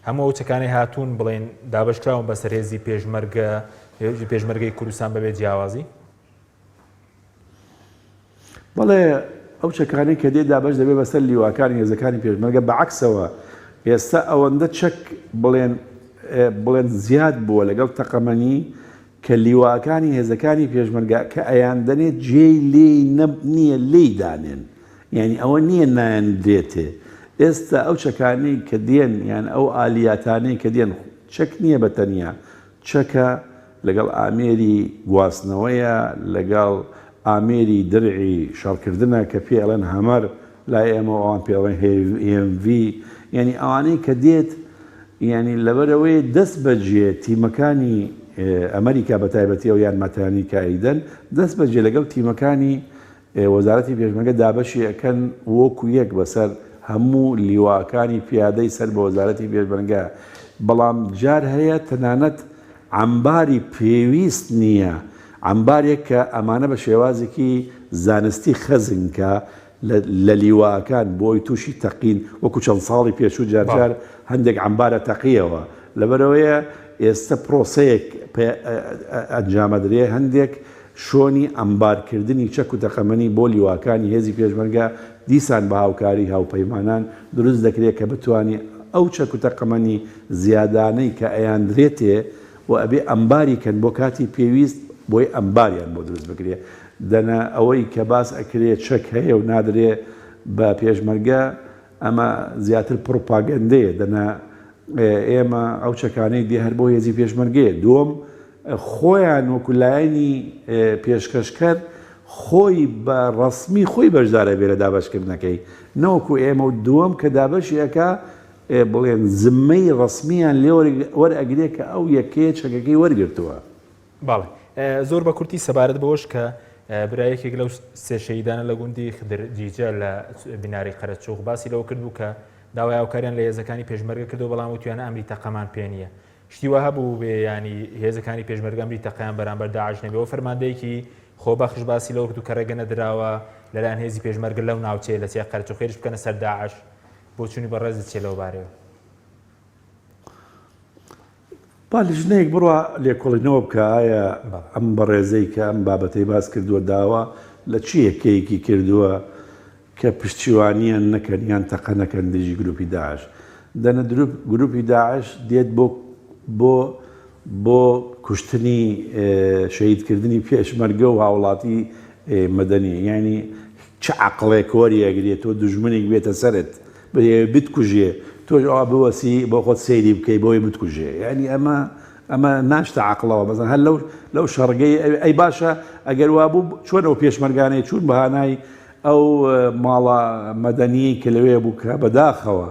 Speaker 1: هەموو ئەو چەکانەی هاتوون بڵێن دابەشکراون بەسەر هێزی پێشمەرگە پێشمەرگەی کوردستان بەبێ جیاوازی؟
Speaker 6: بەڵێ ئەو چەکانەی کە دێ دابەش دەبێ بەسەر لیواکانی هێزەکانی پێشمەرگە بە عەکسەوە ئێستا ئەوەندە چەک بڵێن بڵێن زیاد بووە لەگەڵ تەقەمەنی کە لیواکانی هێزەکانی پێشمەرگە کە ئەیاندەنێ جێی لێی نییە لێی دانێن یانی ئەوە نییە نایاندرێتێ ئێستا ئەو چەکانەی کە دێن یان ئەو ئالیاتانەی کە دێن چەک نییە بە تەنیا چەکە لەگەڵ ئامێری گواستنەوەیە، لەگەڵ ئامێری درعی شەڕکردنە کە پێی ئەڵێن هەمەر لای ئێمە و ئەوان پێی ئەڵێن هێمڤی، یانی ئەوانەی کە دێت یانی لەبەرئەوەی دەست بەجێ تیمەکانی ئەمەریکا بەتایبەتی ئەو یارمەتیانەی کە ئەیدەن دەست بەجێ لەگەڵ تیمەکانی وەزارەتی پێشمەرگە دابەشی ئەکەن وەکو یەک بەسەر هەموو لیواکانی پیادەی سەر بە وەزارەتی پێشمەرگە، بەڵام جار هەیە تەنانەت عەمباری پێویست نییە، عەمبارێک کە ئەمانە بە شێوازێکی زانستی خەزن کە لە لیواکان بۆی تووشی تەقین وەکو چەند ساڵی پێشوو جارجار هەندێک عەمبارە تەقیەوە، لەبەرئەوەیە ئێستە پرۆسەیەک ئەنجامەدرێ هەندێک شۆنی عەمبارکردنی چەک و تەقەمەنی بۆ لیواکانی هێزی پێشمەرگە دیسان بە هاوکاری هاوپەیمانان دروست دەکرێ کە بتوانێ ئەو چەک و تەقەمەنی زیادانەی کە ئەیاندرێتێ و ئەبێ ئەمباری کەن بۆ کاتی پێویست بۆی ئەمباریان بۆ دروست بکرێ دەنا ئەوەی کە باس ئەکرێ چەک هەیە و نادرێ بە پێشمەرگە ئەمە زیاتر پڕوپاگەندەیە دەنا ئێمە ئەو چەکانەی دێ هەر بۆ هێزی پێشمەرگەیە دووەم خۆیان وەکو لایەنی پێشکەشکەر خۆی بە ڕەسمی خۆی بەشدارە بێ لە دابەشکردنەکەی نەوەکو ئێمە و دووەم کە دابەشی ئەکا بڵێن زمەی ڕەسمیان لێ وەرئەگرێ کە ئەو یەکەیە چەکەکەی وەرگرتووە.
Speaker 1: بەڵێ زۆر بە کورتی سەبارەت بەوەش کە برا یەکێک لەو سێ شەهیدانە لە گوندی خدر جیجە لە بیناری قەرەچوغ باسی لەوە کردبوو کە داوای هاوکاریان لە هێزەکانی پێشمەرگە کردو بەڵام وتویانە ئەمری تەقەمان پێ نییە شتی وا هەبوو بێ یانی هێزەکانی پێشمەرگە ئەمری تەقەیان بەرامبەر داعش نەبێ و فەرماندەیەکی خۆبەخش باسی لەوە کرد و کە ڕێگە نەدراوە لەلایەن هێزی پێشمەرگە لەو ناوچەیە لە چیای قەرەچوغ هێرش بکەنە سەر داعش بۆچوونی بەڕێزت چیە لەو بارەیەوە؟
Speaker 6: با لیژنەیەک بڕوا لێکۆڵینەوە بکا ئایا ئەم بەڕێزەی کە ئەم بابەتەی باس کردووە داوا لە چ یەکەیەکی کردووە کە پشتیوانیان نەکەن یان تەقە نەکەن دژی گروپی داعش دەنە دروپ گروپی داعش دێت بۆ بۆ بۆ کوشتنی شەهیدکردنی پێشمەرگە و هاوڵاتی مەدەنی یعنی چ عەقڵێک وەری ئەگرێ تۆ دوژمنێک بێتە سەرت بەیەوێ بتکوژێ تۆش ئەوە بوەسی بۆ خۆت سەیری بکەی بۆی بتکوژێ یعنی ئەمە ئەمە ناشتە عەقڵەوە بەزان هەر لەو لەو شەڕگەی ئەی باشە ئەگەر وابوو چۆن ئەو پێشمەرگانەی چوون بەهانای ئەو ماڵە مەدەنیەی کە لەوێ بوو کە بەداخەوە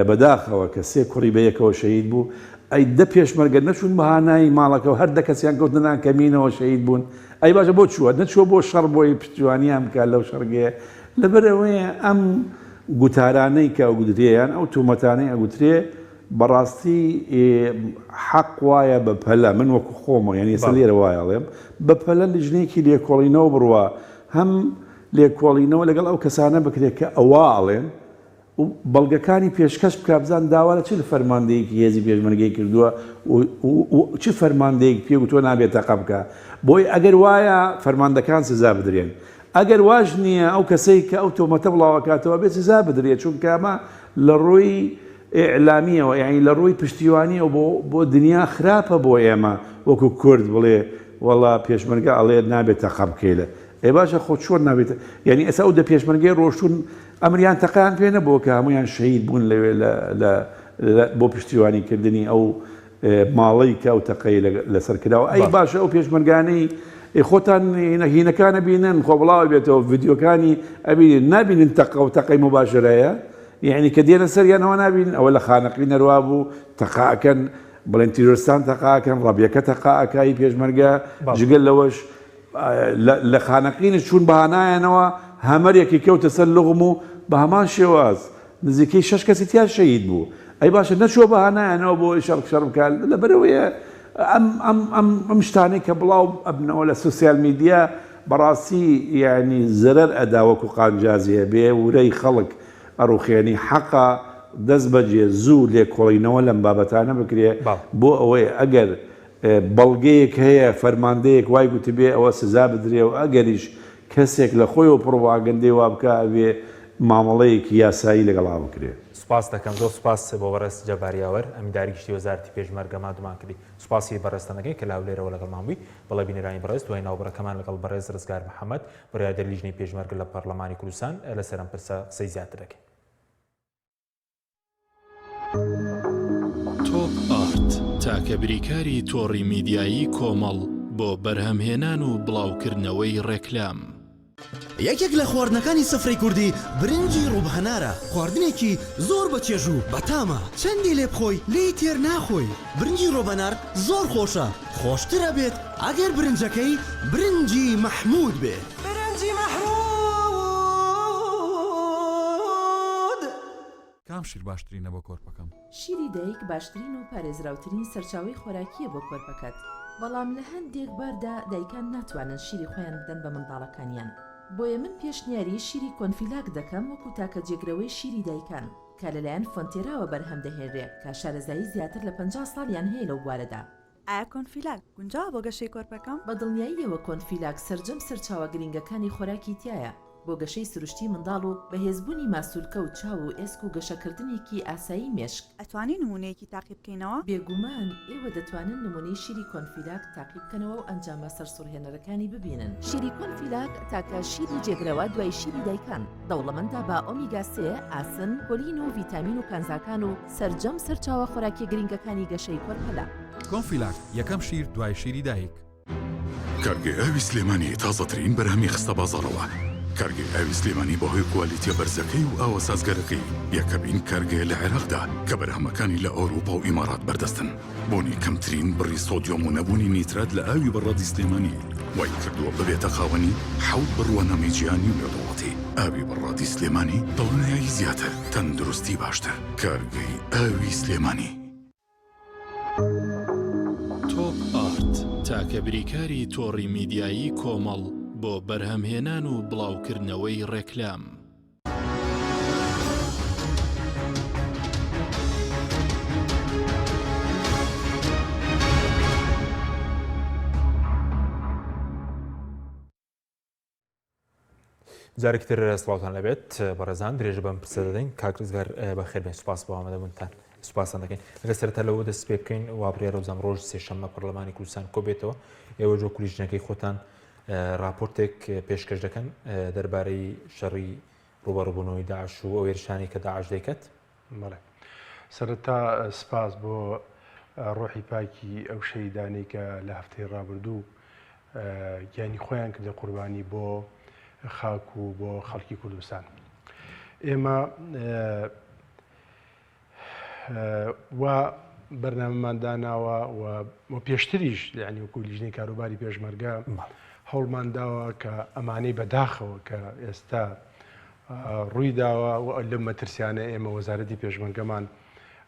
Speaker 6: بەداخەوە کە سێ کوڕی بەیەکەوە شەهید بوو ئەی دە پێشمەرگە نەچوون بە هانای ماڵەکەوە هەر دە کەسیان کەوتنە نان کەمینەوە شەهید بوون ئەی باشە بۆ چووە نەچووە بۆ شەڕ بۆی پشتیوانیان بکات لەو شەڕگەیە لەبەر ئەوەیە ئەم گوتارانەی کە ئەگوترێ یان ئەو تومەتانەی ئەگوترێ بەڕاستی حەق وایە بە پەلە من وەکو خۆمەوە یانی ئێستا لێرە وایە ئەڵێم بە پەلە لیژنەیەکی لێکۆڵینەوە بڕوا هەم لێکۆڵینەوە لەگەڵ ئەو کەسانە بکرێت کە ئەوە ئەڵێن و بەڵگەکانی پێشکەش بکا بزان داوا لە چ فەرماندەیەکی هێزی پێشمەرگەی کردووە و چ فەرماندەیەک پێ گوتووە نابێت تەقە بکا بۆی ئەگەر وایە فەرماندەکان سزا بدرێن ئەگەر واش نییە ئەو کەسەی کە ئەو تۆمەتە بڵاوەکاتەوە بێت سزا بدرێت چونکە ئەمە لە ڕووی ئیعلامیەوە یانی لە ڕووی پشتیوانیەوە بۆ بۆ دنیا خراپە بۆ ئێمە وەکو کورد بڵێ وەڵا پێشمەرگە ئەڵێ نابێت تەقە بکەی لە ئێ باشە خۆ چۆن نابێت یعنی ئێستا ئەو دە پێشمەرگەی ڕۆشتون ئەمریان تەقەیان پێ نەبووە کە هەمویان شەهید بوون لەوێ لە لە بۆ پشتیوانی کردنی ئەو ماڵەی کە ئەو تەقەی لەسەر کراوە ئەی باشە ئەو پێشمەرگانەی خۆتان هینەکانە بینن خۆ بڵاوە بێتەوە ڤیدیۆکانی ئەبینن نابینن تەقە و تەقەی مباشرەیە یەعنی کە دێنە سەریان ئەوە نابینن ئەوە لە خانەقین هەروا بوو تەقە ئەکەن بڵێن تیرۆرستان تەقە ئەکەن ڕەبیەکە تەقە ئەکا ی پێشمەرگە جگە لەوەش لە خانەقینش چوون بە هانایانەوە هەمەرێکی کەوتە سەر لوغم و بە هەمان شێواز نزیکەی شەش کەسی تیا شەهید بوو. ئەی باشە نەچووە بە هانایانەوە بۆ ئەوەی شەڕ شەڕ بکات لەبەرئەوەیە ئەم ئەم ئەم ئەم شتانەی کە بڵاو ئەبنەوە لە سۆسیال میدیا بەڕاستی یانی زەرەر ئەدا وەکو قانجازی هەبێ ورەی خەڵک ئەڕوخێنی حەقە دەست بەجێ زوو لێکۆڵینەوە لەم بابەتانە بکرێ بۆ ئەوەی ئەگەر بەڵگەیەک هەیە فەرماندەیەک وای گوتبێ ئەوە سزا بدرێ و ئەگەریش کەسێک لە خۆیەوە پڕوپاگەندەی وا بکا ئەبێ مامەڵەیەکی یاسایی لەگەڵا بکرێ.
Speaker 1: سوپاست دەکەم زۆر سوپاس بۆ بەڕێز جەبار یاوەر ئەمینداری گشتی وەزارەتی پێشمەرگە ماندوومان کردی سوپاسی بەڕێزتان دەکەین کە لە هەولێرەوە لەگەڵمان بووی بەڵێ بینەرانی بەڕێز دوای ناوبڕەکەمان لەگەڵ بەڕێز ڕزگار محەمەد بڕیاردەری لیژنەی پێشمەرگە لە پەڕلەمانی کوردستان لەسەر ئەم پرسە قسەی زیاتر دەکەین.
Speaker 7: تۆپ ئارت، تاکە بریکاری تۆڕی میدیایی کۆمەڵ بۆ بەرهەمهێنان و بڵاوکردنەوەی ڕێکلام.
Speaker 8: یەکێک لە خواردنەکانی سفرەی کوردی برنجی ڕوب هەنارە، خواردنێکی زۆر بە چێژ و بەتامە، چەندی لێ بخۆی لێی تێر ناخۆی، برنجی ڕۆب هەنار زۆر خۆشە، خۆشتر ئەبێت ئەگەر برنجەکەی برنجی مەحمود بێ. برنجی مەحمود.
Speaker 9: کام شیر باشترینە بۆ کۆرپەکەم؟
Speaker 10: شیری دایک باشترین و پارێزراوترین سەرچاوەی خۆراکییە بۆ کۆرپەکەت، بەڵام لە هەندێک باردا دایکان ناتوانن شیری خۆیان بدەن بە منداڵەکانیان، بۆیە من پێشنیاری شیری کۆنفیلاک دەکەم وەکو تاکە جێگرەوەی شیری دایکان کە لەلایەن فۆنتێراوە بەرهەم دەهێنرێ کە شارەزایی زیاتر لە 50 ساڵیان هەیە لەو بوارەدا.
Speaker 11: ئایا کۆنفیلاک گونجاوە بۆ گەشەی کۆرپەکەم؟
Speaker 10: بە دڵنیاییەوە کۆنفیلاک سەرجەم سەرچاوە گرنگەکانی خۆراکی تیایە بۆ گەشەی سروشتی منداڵ و بەهێزبوونی ماسولکە و چاو و ئێسک و گەشەکردنێکی ئاسایی مێشک.
Speaker 11: ئەتوانین نموونەیەکی تاقی بکەینەوە؟
Speaker 10: بێگومان ئێوە دەتوانن نموونەی شیری کۆنفیلاک تاقی بکەنەوە و ئەنجامە سەرسوڕهێنەرەکانی ببینن. شیری کۆنفیلاک تاکە شیری جێگرەوە دوای شیری دایکان، دەوڵەمەندە بە ئۆمیگا سێ، ئاسن، کۆلین و ڤیتامین و کانزاکان و سەرجەم سەرچاوە خۆراکیە گرنگەکانی گەشەی کۆرپەلە.
Speaker 9: کۆنفیلاک، یەکەم شیر دوای شیری دایک.
Speaker 12: کارگەی ئاوی سلێمانی تازەترین بەرهەمی خستە بازاڕەوە. کارگەی ئاوی سلێمانی بەهۆی کوالیتیە بەرزەکەی و ئاوە سازگەرەکەی یەکەمین کارگەیە لە عێراقدا کە بەرهەمەکانی لە ئەوروپا و ئیمارات بەردەستن. بوونی کەمترین بڕی سۆدیۆم و نەبوونی نیترات لە ئاوی بەڕادی سلێمانی وای کردووە ببێتە خاوەنی حەوت بڕوانامەی جیهانی و نێودەوڵەتی. ئاوی بەڕادی سلێمانی دڵنیایی زیاتر، تەندروستی باشتر. کارگەی ئاوی سلێمانی.
Speaker 7: تۆپ ئارت، تاکە بریکاری تۆڕی میدیایی کۆمەڵ بۆ بەرهەمهێنان و بڵاوکردنەوەی ڕێکلام.
Speaker 1: جارێکی تر سڵاوتان لەبێت بەڕێزان درێژە بەم پرسە دەدەین کاک ڕزگار بەخێربێن سوپاس بۆ ئامادەبوونتان سوپاستان دەکەین لە سەرەتا لەوە دەست پێ بکەین وا بڕیارە وزام ڕۆژ سێشەممە پەرلەمانی کوردستان کۆبێتەوە ئێوە جۆ کولیژنەکەی خۆتان راپۆرتێک پێشکەش دەکەن دەربارەی شەڕی ڕوبەڕوبوونەوەی داعش و ئەو هێرشانەی کە داعش دەیکات
Speaker 13: بەڵێ سەرەتا سپاس بۆ ڕۆحی پاکی ئەو شەهیدانەی کە لە هەفتەی ڕابردوو گیانی خۆیان کردە قوربانی بۆ خاک و بۆ خەڵکی کوردستان. ئێمە و بەرنامەمان داناوە و پێشتریش یعنی وەکو لیژنەی کاروباری پێشمەرگە هەوڵمان داوە کە ئەمانەی بەداخەوە کە ئێستا ڕووی داوە و لەم مەترسیانە ئێمە وەزارەتی پێشمەرگەمان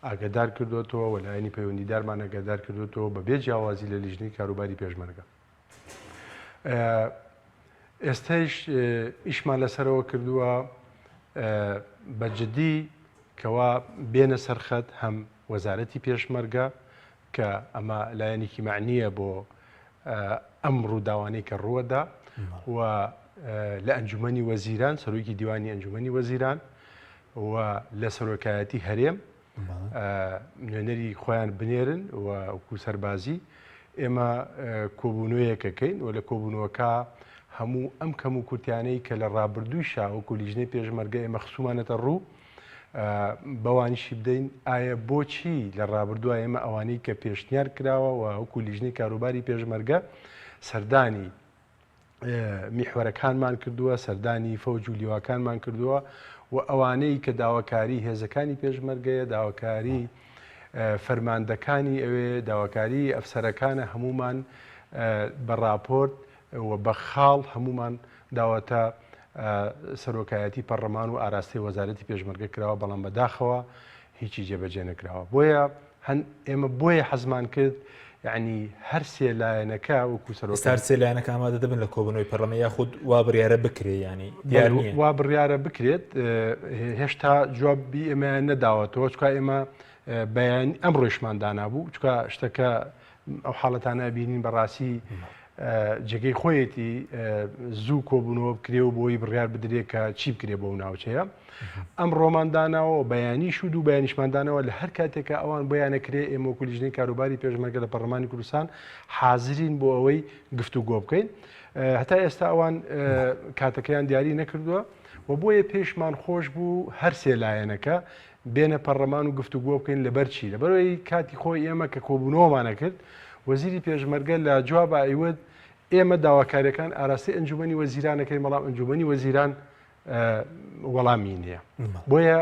Speaker 13: ئاگادار کردوێتەوە و لایەنی پەیوەندیدارمان ئاگادار کردوێتەوە بە بێ جیاوازی لە لیژنەی کاروباری پێشمەرگە. ئێستایش ئیشمان لەسەرەوە کردووە بە جدی کەوا بێنە سەرخەت هەم وەزارەتی پێشمەرگە کە ئەمە لایەنێکی مەعنییە بۆ ئەم ڕووداوانەی کە ڕووەدا و لە ئەنجومەنی وەزیران سەرۆکی دیوانی ئەنجومەنی وەزیران و لە سەرۆکایەتی هەرێم نوێنەری خۆیان بنێرن و وەکو سەربازی ئێمە کۆبوونەوەیەکەکەین و لە کۆبوونەوەکە هەموو ئەم کەم و کورتیانەی کە لە ڕابردووی شا وەکو لیژنەی پێشمەرگە ئێمە خسومانەتە ڕوو بەوانیشی بدەین ئایا بۆچی لە ڕابردووە ئێمە ئەوانەی کە پێشنیار کراوە و وەکو لیژنەی کاروباری پێشمەرگە سەردانی میحوەرەکانمان کردووە سەردانی فەوج و لیواکانمان کردووە و ئەوانەی کە داواکاری هێزەکانی پێشمەرگەیە داواکاری فەرماندەکانی ئەوێ داواکاری ئەفسەرەکانە هەمومان بە راپۆرت و بە خاڵ هەمومان داوەتە سەرۆکایەتی پەڕلەمان و ئاراستەی وەزارەتی پێشمەرگە کراوە، بەڵام بەداخەوە هیچی جێبەجێ نەکراوە بۆیە هەن ئێمە بۆیە حەزمان کرد یعنی هەر سێ لایەنەکە وەکو سەرۆک
Speaker 1: سەر سێ لایەنەکە ئامادە دەبن لە کۆبوونەوەی پەرلەمان یاخود وا بڕیارە بکرێ ینی دیار نییە
Speaker 13: وا بڕیارە بکرێت هێشتا جوابی ئێمەیان نەداوەتەوە چکا ئێمە بەیان ئەم ڕۆیشمان دانابوو چکا شتەکە ئەو حاڵەتانە بینین بەڕاستی جێگەی خۆیەتی زوو کۆبوونەوە بکرێ و بۆی بڕیار بدرێ کە چی بکرێ بۆ ناوچەیە ئەم ڕۆمان داناوە بەیانیش و دوو بەیانیشمان دانەوە لە هەر کاتێکە ئەوان بۆیانە کرێ ئێمە وەکو لیژنەی کاروباری پێشمەرگە لە پەرلەمانی کوردستان حازرین بۆ ئەوەی گفتوگۆ بکەین هەتا ئێستا ئەوان کاتەکەیان دیاری نەکردووە و بۆیە پێشمان خۆش بوو هەر سێ لایەنەکە بێنە پەڕلەمان و گفتوگۆ بکەین لەبەر چی؟ لەبەرئەوەی کاتی خۆی ئێمە کە کۆبوونەوەمانە کرد وەزیری پێشمەرگە لە جوابا ئەیوت ئێمە داواکاریەکان ئاراستەی ئەنجومەنی وەزیران ئەکەین بەڵام ئەنجومەنی وەزیران وەڵامی نییە بۆیە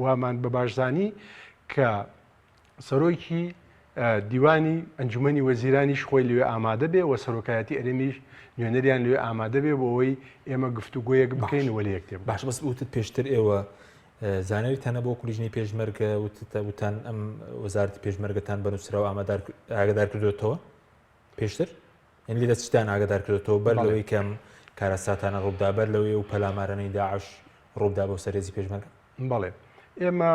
Speaker 13: وامان بە باشزانی کە سەرۆکی دیوانی ئەنجومەنی وەزیرانیش خۆی لەوێ ئامادە بێ و سەرۆکایەتی ئەرێمیش نوێنەریان لەوێ ئامادە بێ بۆ ئەوەی ئێمە گفتوگۆیەک بکەین و لە یەک تێ
Speaker 1: باش بەس وتت پێشتر ئێوە زانیاریتان هەبوو وەکو لیژنەی پێشمەرگە وتتە وتان ئەم وەزارەتی پێشمەرگەتان بە نووسراو ئامادار ئاگادار کردوێتەوە پێشتر یعنی لە چیتان ئاگادار کردوێتەوە بەر لەوەی کەم کارەساتانە ڕووبدا بەر لەوەی و پەلامارانەی داعش ڕووبدا بۆ سەرێزی پێشمەرگە
Speaker 13: بەڵێ ئێمە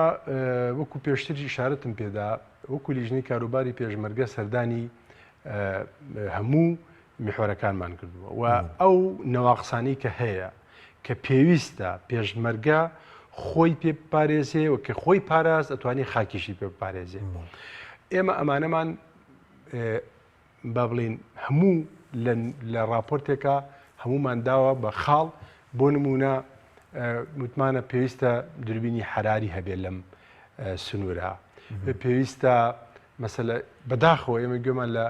Speaker 13: وەکو پێشتریش ئیشارەتم پێدا وەکو لیژنەی کاروباری پێشمەرگە سەردانی هەموو میحوەرەکانمان کردووە و ئەو نەواقسانی کە هەیە کە پێویستە پێشمەرگە خۆی پێ بپارێزێ و کە خۆی پاراست ئەتوانی خاکیشی پێ بپارێزێ ئێمە ئەمانەمان با بڵێین هەموو لە ڕاپۆرتێکا هەموومان داوە بە خاڵ بۆ نمونە وتمانە پێویستە دوربینی حراری هەبێت لەم سنوورە پێویستە مەسەلە بەداخەوە ئێمە گوێمان لە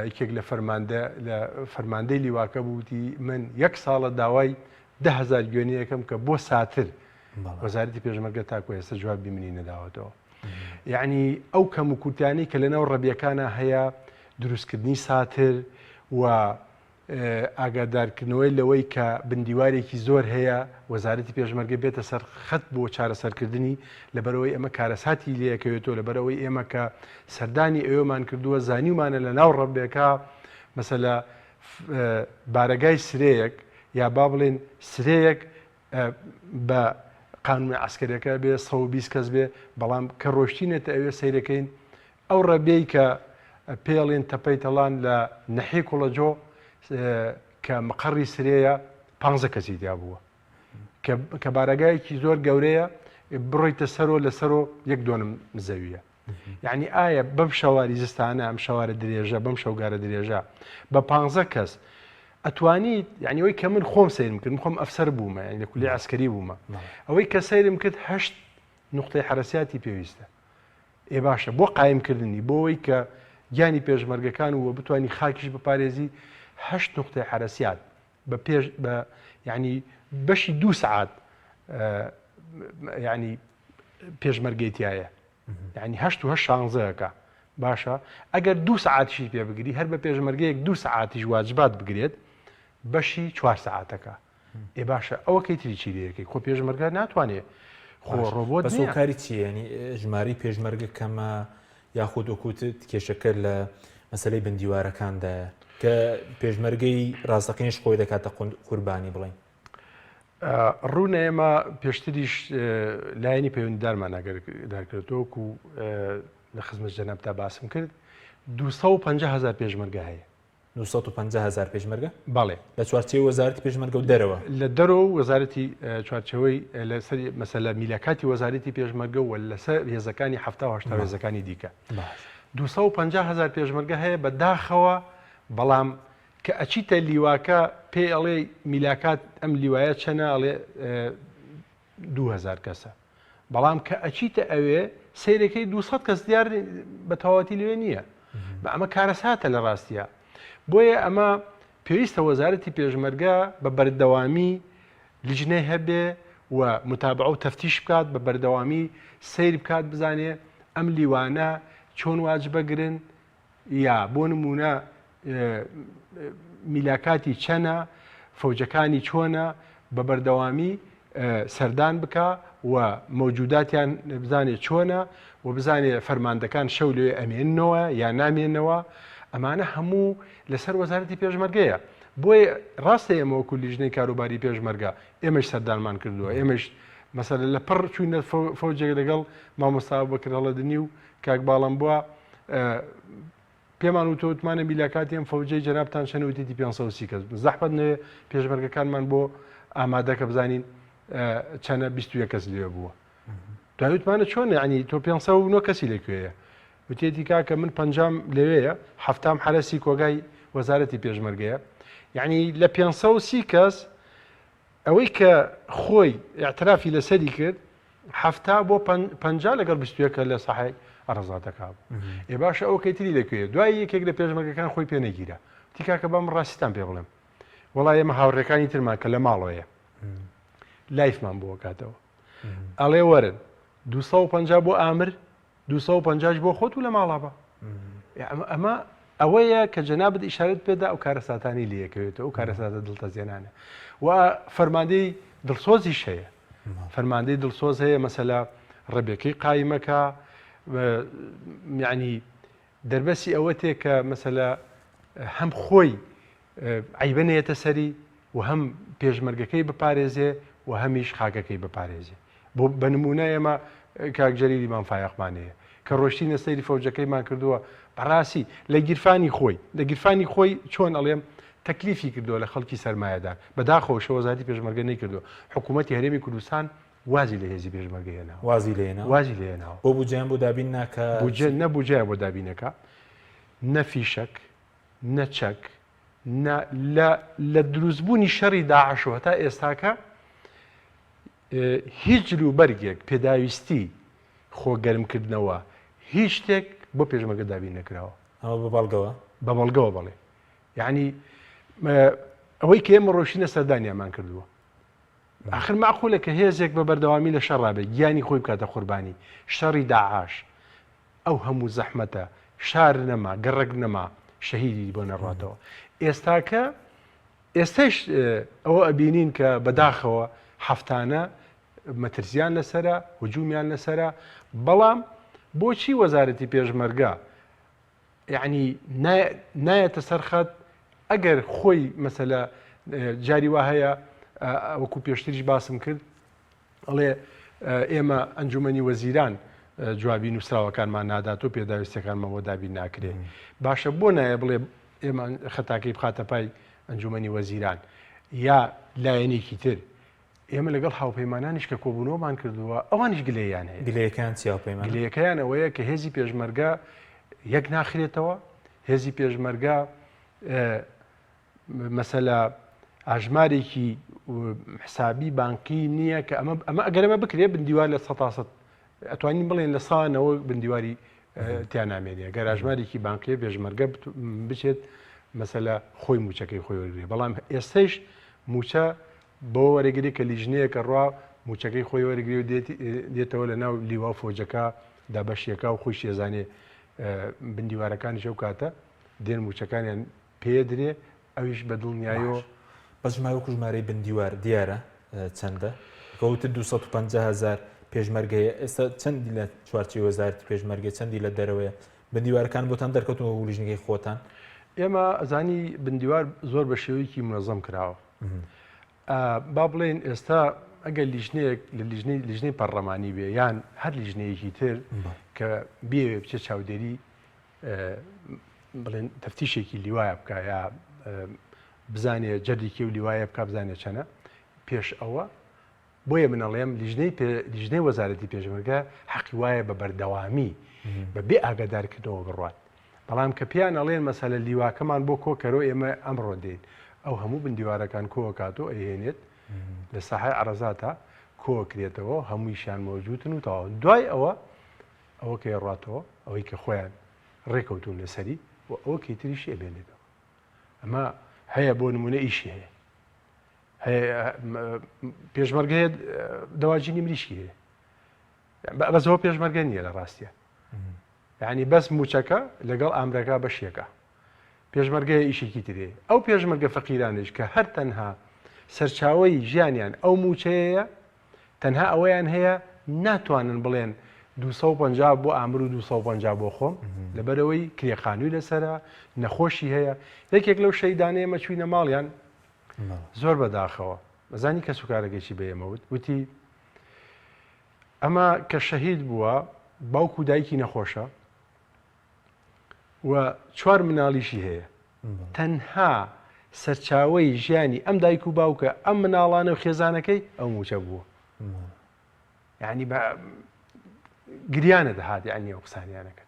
Speaker 13: یەکێک لە فەرماندە لە فەرماندەی لیواکە بووتی من یەک ساڵە داوای دههزار گوێنەیەکەم کە بۆ ساتر وەزارەتی پێشمەرگە تاکو ئێستا جوابی منی نەداوەتەوە یعنی ئەو کەم و کورتیانەی کە لەناو ڕەبیەکانە هەیە دروستکردنی ساتر و ئاگادارکردنەوەی لەوەی کە بندیوارێکی زۆر هەیە وەزارەتی پێشمەرگە بێتە سەر خەت بۆ چارەسەرکردنی لەبەرەوەی ئەمە کارەساتی لەکەوێتەوە لەبەرەوەی ئێمە کە سەردانی ئەوێمان کردووە زانیومانە لە ناو ڕەبێکە مەسەلە بارەگای سرەیەک یا با بڵێن سرەیەک بە قانونە عەسکەریەکە بێ 120 کەس بێ بەڵام کە ڕۆشتینەتە ئەوێ سەیرەکەین ئەو ڕەبێی کە پێڵێن تەپەی تەڵان لە نەحی کوڵەجۆ کە مقەڕی سرەیە پ کەسی تیا بووە کە بارەگایەکی زۆر گەورەیە بڕۆیتە سەرۆ لەسەرۆ یەک دۆنم زەویە یعنی ئایا بەم شەواری زستانە ئەم شەوارە درێژە بەم شەوگارە درێژە بە پ کەس ئەتوانیت یعنی ئەوەی کە من خۆم سەیرم کرد خۆم ئەفسەر بوومە یعنی لە کولی عسکەری بوومە ئەوەی کە سەیرم کرد هەشت نقطەی حرەسیاتی پێویستە ئێ باشە بۆ قایمکردنی بۆ ئەوەی کە گیانی پێشمەرگەکان و بتانی خاکیش بپارێزی هەشت نقطەی حرەسیات بە پێش بە یعنی بەشی دوو سعات یعنی پێشمەرگەی تایە یعنی هەشت و هەشت شانزەکە باشە ئەگەر دوو سعاتیشی پێ بگری هەر بە پێشمەرگەیەک دوو سعاتیش واجبات بگرێت بەشی چوار سعاتەکە ئێ باشە ئەوە کەی تری چی لەکەی خۆ پێشمەرگە ناتوانێت خۆ ڕۆبۆت
Speaker 1: بەس هۆکاری چییە ینی ژمارەی پێشمەرگە کەمە یاخود وەکوت کێشەکە لە مەسلەی بندیوارەکاندایە کە پێشمەرگەی ڕاستەقینش خۆی دەکاتە قوربانی بڵین
Speaker 13: ڕوونە ئێمە پێشتریش لایەنی پەیوەندیدارمان ئاگادار کردەوە وەکو لە خزمەت جەنابتا باسم کرد 250 هزار پێشمەرگە هەیە
Speaker 1: 250 هزار پێشمەرگە
Speaker 13: بەڵێ
Speaker 1: لە چوارچێوەی وەزارەتی پێشمەرگە و دەرەوە
Speaker 13: لە دەرەوە وەزارەتی چوارچێوەی لەسەر مەسەلە میلاکاتی وەزارەتی پێشمەرگە و لەسەر هێزەکانی 70 و 80 هێزەکانی دیکە 250 هزار پێشمەرگە هەیە بە داخەوە بەڵام کە ئەچیتە لیواکە پێی ئەڵێی میلاکات ئەم لیوایە چەنە ئەڵێ 2000 کەسە بەڵام کە ئەچیتە ئەوێ سیرەکەی 200 کەس دیار بە تەواوەتی لەوێ نییە بە ئەمە کارەساتە لە ڕاستیە بۆیە ئەمە پێویستە وەزارەتی پێشمەرگە بە بەردەوامی لیژنەی هەبێ و متابعە و تەفتیش بکات بە بەردەوامی سیر بکات بزانێ ئەم لیوانە چۆن واجبەگرن یا بۆ نموونە میلاکاتی چەنە، فەوجەکانی چۆنە، بە بەردەوامی سەردان بکا و مەوجوداتیان بزانێ چۆنە و بزانێ فەرماندەکان شەو لەوێ ئەمێننەوە یا نامێنەوە ئەمانە هەموو لەسەر وەزارەتی پێشمەرگەیە بۆیە ڕاستە ئێمە وەکو لیژنەی کاروباری پێشمەرگە ئێمەش سەردانمان کردووە ئێمەش مەسەلە لە پڕ چوینە فەوجێک لەگەڵ مامۆستا بەکر هەڵەدنی و کاک باڵم بووە پێمان وتوە وتمانە میلاکاتی ئەم فەوجەی جەنابتان چەنە وتیتی 530 کەس زەحمەت نەوێ پێشمەرگەکانمان بۆ ئامادە کە بزانین چەنە 21 کەس لێ بووە دوای وتمانە چۆن یعنی تۆ 509 کەسی لەکوێیە وتێتی کاکە من پەنجام لەوێیە هەفتام حرەسی کۆگای وەزارەتی پێشمەرگەیە یعنی لە 530 کەس ئەوەی کە خۆی ئیعترافی لەسەری کرد 70 بۆ 50 لەگەڵ 21 لە ساحەی ئەڕەزاتەکە بوو ئێ باشە ئەو کەیتری لەکوێیە دوای یەکێک لە پێشمەرگەکان خۆی پێ نەگیرا وتی کاکە با من ڕاستیتان پێ بڵێم وەڵا ئێمە هاوڕێکانی ترمان کە لە ماڵەوەیە لایفمان بۆ کاتەوە ئەڵێ وەرن 250 بۆ ئامر 250 بۆ خۆت و لە ماڵا بە ئەمە ئەوەیە کە جەنابت ئیشارەت پێدا ئەو کارەساتانی لەکەوێتەوە ئەو کارەساتە دڵتەزێنانە و فەرماندەی دڵسۆزیش هەیە فەرماندەی دڵسۆز هەیە مەسەلا ڕێبێکەی قایمەکە یعنی دەربەسی ئەوە تێ کە مەسەلا هەم خۆی عیبە نێتە سەری و هەم پێشمەرگەکەی بپارێزێ و هەمیش خاکەکەی بپارێزێ بۆ بە نموونە ئێمە کاک جەلیلی مام فایەقمان هەیە کە ڕۆشتینە سەیری فەوجەکەیمان کردووە بەڕاستی لە گیرفانی خۆی لە گیرفانی خۆی چۆن ئەڵێم تەکلیفی کردووە لە خەڵکی سەرمایەدار بەداخەوە شەوەزاتی پێشمەرگە نەیکردووە حکوومەتی هەرێمی کوردستان وازی لە هێزی پێشمەرگە هێناوە
Speaker 1: وازی لێ هێناوە
Speaker 13: وازی لێ هێناوە
Speaker 1: بۆ بودجەیان بۆ دابین ناکا
Speaker 13: بودجە نە بودجەیان بۆ دابینەکا نە فیشەک نە چەک نە لە لە دروستبوونی شەڕی داعش و هەتا ئێستاکە هیچ جلوبەرگێک، پێداویستی خۆ گەرمکردنەوە، هیچ شتێک بۆ پێشمەرگە دابین نەکراوە.
Speaker 1: ئەمە بە بەڵگەوە؟
Speaker 13: بە بەڵگەوە بەڵێ. یەعنی ئەوەی کە ئێمە ڕۆیشتینە سەردانیانمان کردووە. ئاخر مەعقولە کە هێزێک بە بەردەوامی لە شەڕا بێ، گیانی خۆی بکاتە قوربانی شەڕی داعاش، ئەو هەموو زەحمەتە، شار نەما، گەڕەک نەما، شەهیدی بۆ نەڕاتەوە. ئێستاکە ئێستەش ئەوە ئەبینین کە بەداخەوە هەفتانە مەترسیان لەسەرە، هجومیان لەسەرە، بەڵام بۆچی وەزارەتی پێشمەرگە یعنی نایەتە سەر خەت ئەگەر خۆی مەسەلە جاری وا هەیە وەکو پێشتریش باسم کرد ئەڵێ ئێمە ئەنجومەنی وەزیران جوابی نووسراوەکانمان نادات و پێداویستەکانمان بۆ دابین ناکرێ باشە بۆ نایە بڵێ ئێمە خەتاکەی بخاتە پای ئەنجومەنی وەزیران یا لایەنێکی تر ئێمە لەگەڵ هاوپەیمانانیش کە کۆبوونەوەمان کردووە ئەوانیش گلەیان هەیە
Speaker 1: گلەیەکان چی هاوپەیمان
Speaker 13: گلەیەکەیان ئەوەیە کە هێزی پێشمەرگە یەک ناخرێتەوە هێزی پێشمەرگە مەسەلە ئاژمارێکی حسابی بانقی نییە کە ئەمە ئەمە ئەگەر ئەمە بکرێ بندیوار لە سەتاسەد ئەتوانین بڵێن لە سانەوە بندیواری تیا نامێنێ گەر ئاژمارێکی بانقیە پێشمەرگە بچێت مەسەلە خۆی موچەکەی خۆی وەرگێ بەڵام ئێستش موچە بۆ وەرەگری کە لیژنەیەکە ڕوا موچەکەی خۆی وەرگری و دێتەوە لە ناو لیوا فۆجەکە دابەشیەکە و خۆی شێزانێ بندیوارەکانی ئەو کاتە دێن موچەکانیان پێدرێ ئەویش بە دڵنیایەوە.
Speaker 1: باش بەس ژمارە وەکو ژمارەی بندیوار دیارە چەندە؟ کە وتت 250 هەزار پێشمەرگە هەیە ئێستا چەندی لە چوارچێوەی وەزارەتی پێشمەرگە چەندی لە دەرەوەیە بندیوارەکان بۆتان دەرکەوتن وەکو لیژنەکەی خۆتان؟
Speaker 13: ئێمە ئەزانی بندیوار زۆر بە شێوەیەکی منەزەم کراوە با بڵێین ئێستا ئەگەر لیژنەیەک لە لیژنەی لیژنەی پەرلەمانی بێ یان هەر لیژنەیەکی تر کە بێوێ بچێت چاودێری بڵێن تەفتیشێکی لیوایە بکە یا بزانێ جەردێکی و لیوایە بکە بزانێ چەنە پێش ئەوە بۆیە من ئەڵێم لیژنەی لیژنەی وەزارەتی پێشمەرگە حەقی وایە بە بەردەوامی بە بێ ئاگادارکردنەوە بڕوات بەڵام کە پێیان ئەڵێن مەسەلە لیواکەمان بۆ کۆکەرۆ ئێمە ئەمڕۆ دێین ئەو هەموو بندیوارەکان کۆکاتۆ ئەیهێنێت لە ساحەی عەرەزاتا کۆکرێتەوە هەموویشیان مەوجودن و تەواو دوای ئەوە ئەوە کە ڕاتەوە ئەوەی کە خۆیان ڕێکەوتون لەسەری و ئەوە کەی تریشی ئەبێنێتەوە ئەمە هەیە بۆ نمونە ئیشی هەیە پێشمەرگە هەیە دەواجینی مریشکی هەیە بەس ئەوە پێشمەرگە نییە لە ڕاستیە یعنی بەس موچەکە لەگەڵ ئامرەکە بەشێکە پێشمەرگەیە ئیشێکی ترێ ئەو پێشمەرگە فەقیرانش کە هەر تەنها سەرچاوەی ژیانیان ئەو موچەیە. تەنها ئەوەیان هەیە ناتوانن بڵێن 250 بۆ ئامر و 250 بۆ خۆم لەبەرەوەی کرێخانووی لەسرە نەخۆشی هەیە یەکێک لەو شەیدانەیە مەچوینە ماڵیان زۆر بەداخەوە مەزانی کە سوکارەکەی بە ئێمە وت وتی ئەمە کە شەهید بووە باوک و دایکی نەخۆشە و چوار مناڵیشی هەیە تەنها سەرچاوەی ژیانی ئەم دایک و باوکە ئەم مناڵانە و خێزانەکەی ئەو موچە بووە یعنی بە گریانە دەهات یعنی ئەو قسانیانەکە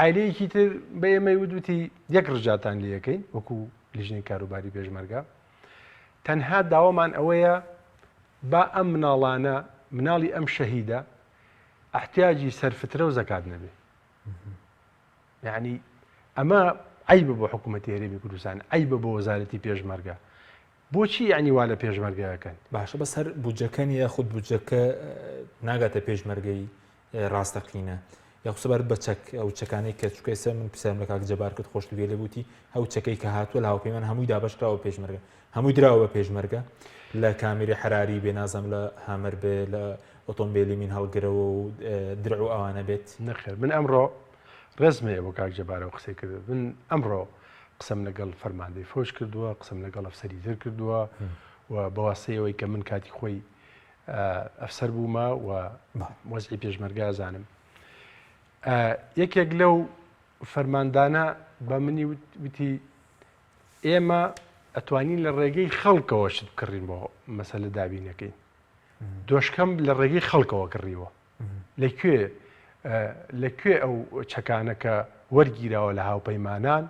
Speaker 13: عیلەیەکی تر بە ئێمەی ودوتی یەک ڕجاتان لەکەین وەکو لیژنەی کاروباری پێشمەرگە تەنها داوامان ئەوەیە با ئەم مناڵانە مناڵی ئەم شەهیدە احتیاجی سەرفترە و زەکات نەبێ یعنی ئەمە عیبە بۆ حکوومەتی هەرێمی کوردستان عیبە بۆ وەزارەتی پێشمەرگە بۆچی یعنی وا لە پێشمەرگەکەن
Speaker 1: باشە بەس هەر بودجەکە نیە خود بودجەکە ناگاتە پێشمەرگەی ڕاستەقینە یاخود سەبارەت بە چەک ئەو چەکانەی کە چونکە ئێستا من پرسیارم لە کاک جەبار کرد خۆشت گوێ لێ بووتی ئەو چەکەی کە هاتووە لە هاوپەیمان هەمووی دابەش کراوە پێشمەرگە هەمووی دراوە بە پێشمەرگە لە کامیری حراری بێ نازم لە هامەر بێ لە ئۆتۆمبیلی مین هەڵگرەوە و درع و ئەوانە بێت
Speaker 13: نەخێر من ئەمڕۆ ڕێزم هەیە بۆ کاک جەبارەوە قسەی کرد من ئەمڕۆ قسەم لەگەڵ فەرماندەی فۆج کردووە قسەم لەگەڵ ئەفسەری تر کردووە و بەواسەیەوەی کە من کاتی خۆی ئەفسەر بوومە و وەزعی پێشمەرگە ئەزانم یەکێک لەو فەرماندانە بە منی وتی ئێمە ئەتوانین لە ڕێگەی خەڵکەوە شت بکڕین بۆ مەسەلە دابینەکەین دۆشکەم لە ڕێگەی خەڵکەوە کڕیوە لە کوێ لە کوێ ئەو چەکانە کە وەرگیراوە لە هاوپەیمانان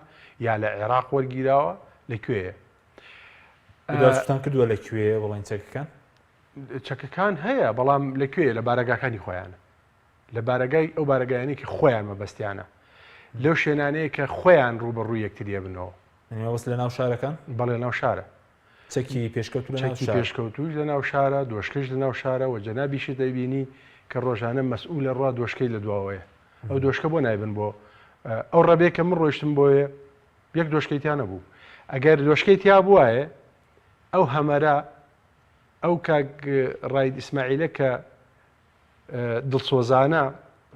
Speaker 13: یا لە عێراق وەرگیراوە لە کوێیە
Speaker 1: داستان کردووە لە کوێ بڵێن چەکەکان؟
Speaker 13: چەکەکان هەیە بەڵام لە کوێ لە بارەگاکانی خۆیانە لە بارەگای ئەو بارەگایانی کە خۆیان مەبەستیانە لەو شوێنانەیە کە خۆیان ڕووبەڕوو یەکتریە بنەوە
Speaker 1: بەس لە ناو شارەکان
Speaker 13: بەڵێ ناو شارە
Speaker 1: چەکی پێشکەوتو
Speaker 13: چەکی پێشکەوتوش لە ناو شارە دۆشکەش لە ناو شارە و جەنابیشت دەیبینی کە ڕۆژانە مەسئولە ڕوا دۆشکەی لە دواوەیە ئەو دۆشکە بۆ نایبن بۆ ئەو ڕەبێ کە من ڕۆیشتم بۆیە یەک دۆشکەی تیا نەبوو ئەگەر دۆشکەی تیا بوایە ئەو هەمەرە ئەو کاک ڕاید ئیسماعیلە کە دڵسۆزانە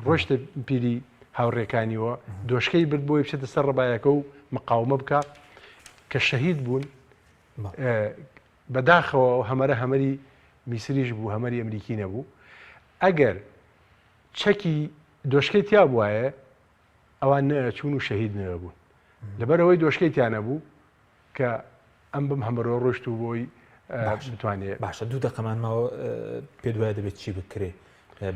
Speaker 13: ڕۆشتە پیری هاوڕێکانیەوە دۆشکەی برد بۆی بچێتە سەر ڕەبایەکە و مقاومە بکە کە شەهید بوون بەداخەوە هەمەرە هەمەری میسریش بوو هەمەری ئەمریکی نەبوو ئەگەر چەکی دۆشکەی تیا بواە ئەوان نەئەچوون و شەهید نەئەبوون لەبەرئەوەی دۆشکەی تیا نەبوو کە ئەم بم هەمەرۆ ڕۆشت و بۆی بتوانێ
Speaker 1: باشە دوو دەقەمان ماوە پێ دوایە دەبێت چی بکرێ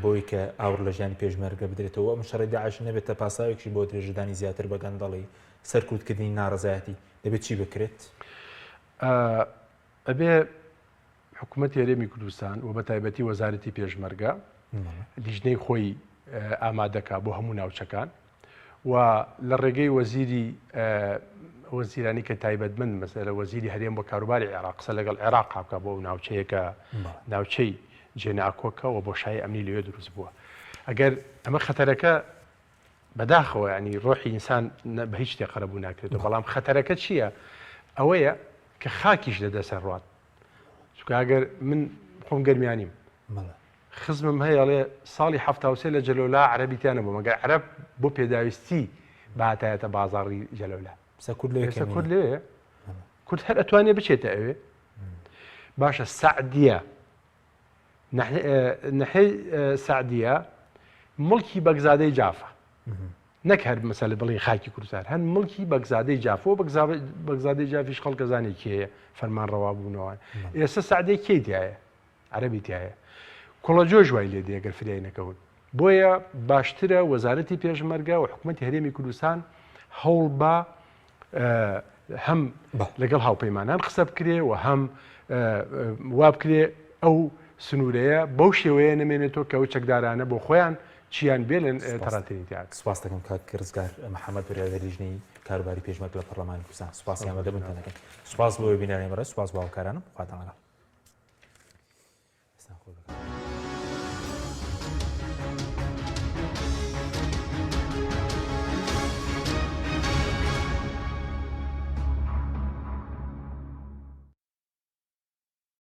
Speaker 1: بۆی کە ئاوڕ لە ژیانی پێشمەرگە بدرێتەوە ئەم شەڕی داعش نەبێتە پاساوێکی بۆ درێژەدانی زیاتر بە گەندەڵی سەرکوتکردنی ناڕەزایەتی دەبێت چی بکرێت؟
Speaker 13: ئەبێ حکومەتی هەرێمی کوردستان و بەتایبەتی وەزارەتی پێشمەرگە لیژنەی خۆی ئامادەکا بۆ هەموو ناوچەکان و لە ڕێگەی وەزیری وەزیرانی کە تایبەتمەند مەسەلە وەزیری هەرێم بۆ کاروباری عێراق قسە لەگەڵ عێراق بکە بۆ ئەو ناوچەیە کە ناوچەی جێناکۆکە و بۆشایی ئەمنی لەوێ دروست بووە ئەگەر ئەمە خەتەرەکە بەداخەوە ینی ڕۆحی ئینسان بە هیچ شتێ قەرەبوو ناکرێتەوە بەڵام خەتەرەکە چییە ئەوەیە کە خاکیش لە دەست ئەڕوات چونکە ئەگەر من خۆم گەرمیانیم خزمم هەیە ئەڵێ ساڵی 73 لە جەلۆلا عەرەبی تیا نەبوو مەگەر عەرەب بۆ پێداویستی بهاتایەتە بازاڕی جەلۆلا
Speaker 1: ئێستا کورد لەوێ
Speaker 13: ئێستا کورد لەوێ کورد هەر ئەتوانێ بچێتە ئەوێ باشە سەعدیە نەحەی سەعدیە مڵکی بەگزادەی جافە نەک هەر مەسەلە بڵێین خاکی کوردستان هەر مڵکی بەگزادەی جاف و بەگزادەی جافیش خەڵکە زانێ کێیە فەرمانڕەوا بوونەوە ئێستا سەعدەی کێی تایە عەرەبی تایە کوڵەجۆش وای لێ دێ گەر فریای نەکەون بۆیە باشترە وەزارەتی پێشمەرگە و حکوومەتی هەرێمی کوردستان هەوڵ بە هەم لەگەڵ هاوپەیمانان قسە بکرێ و هەم وا بکرێ ئەو سنوورەیە بەو شێوەیە نەمێنێتەوە کە ئەو چەکدارانە بۆ خۆیان چیان بێ لە تەراتێنی تیاک.
Speaker 1: سپاس دەکەم کاک ڕزگار محەمەد بڕیاردەری لیژنەی کاروباری پێشمەرگە لە پەرلەمانی کوردستان سپاسی ئامادەبوونتان دەکەم سپاس بۆ بینەرانی بەڕێز سپاس بۆ هاوکارانم خواتان لەگەڵ. دەستان خۆش بێت.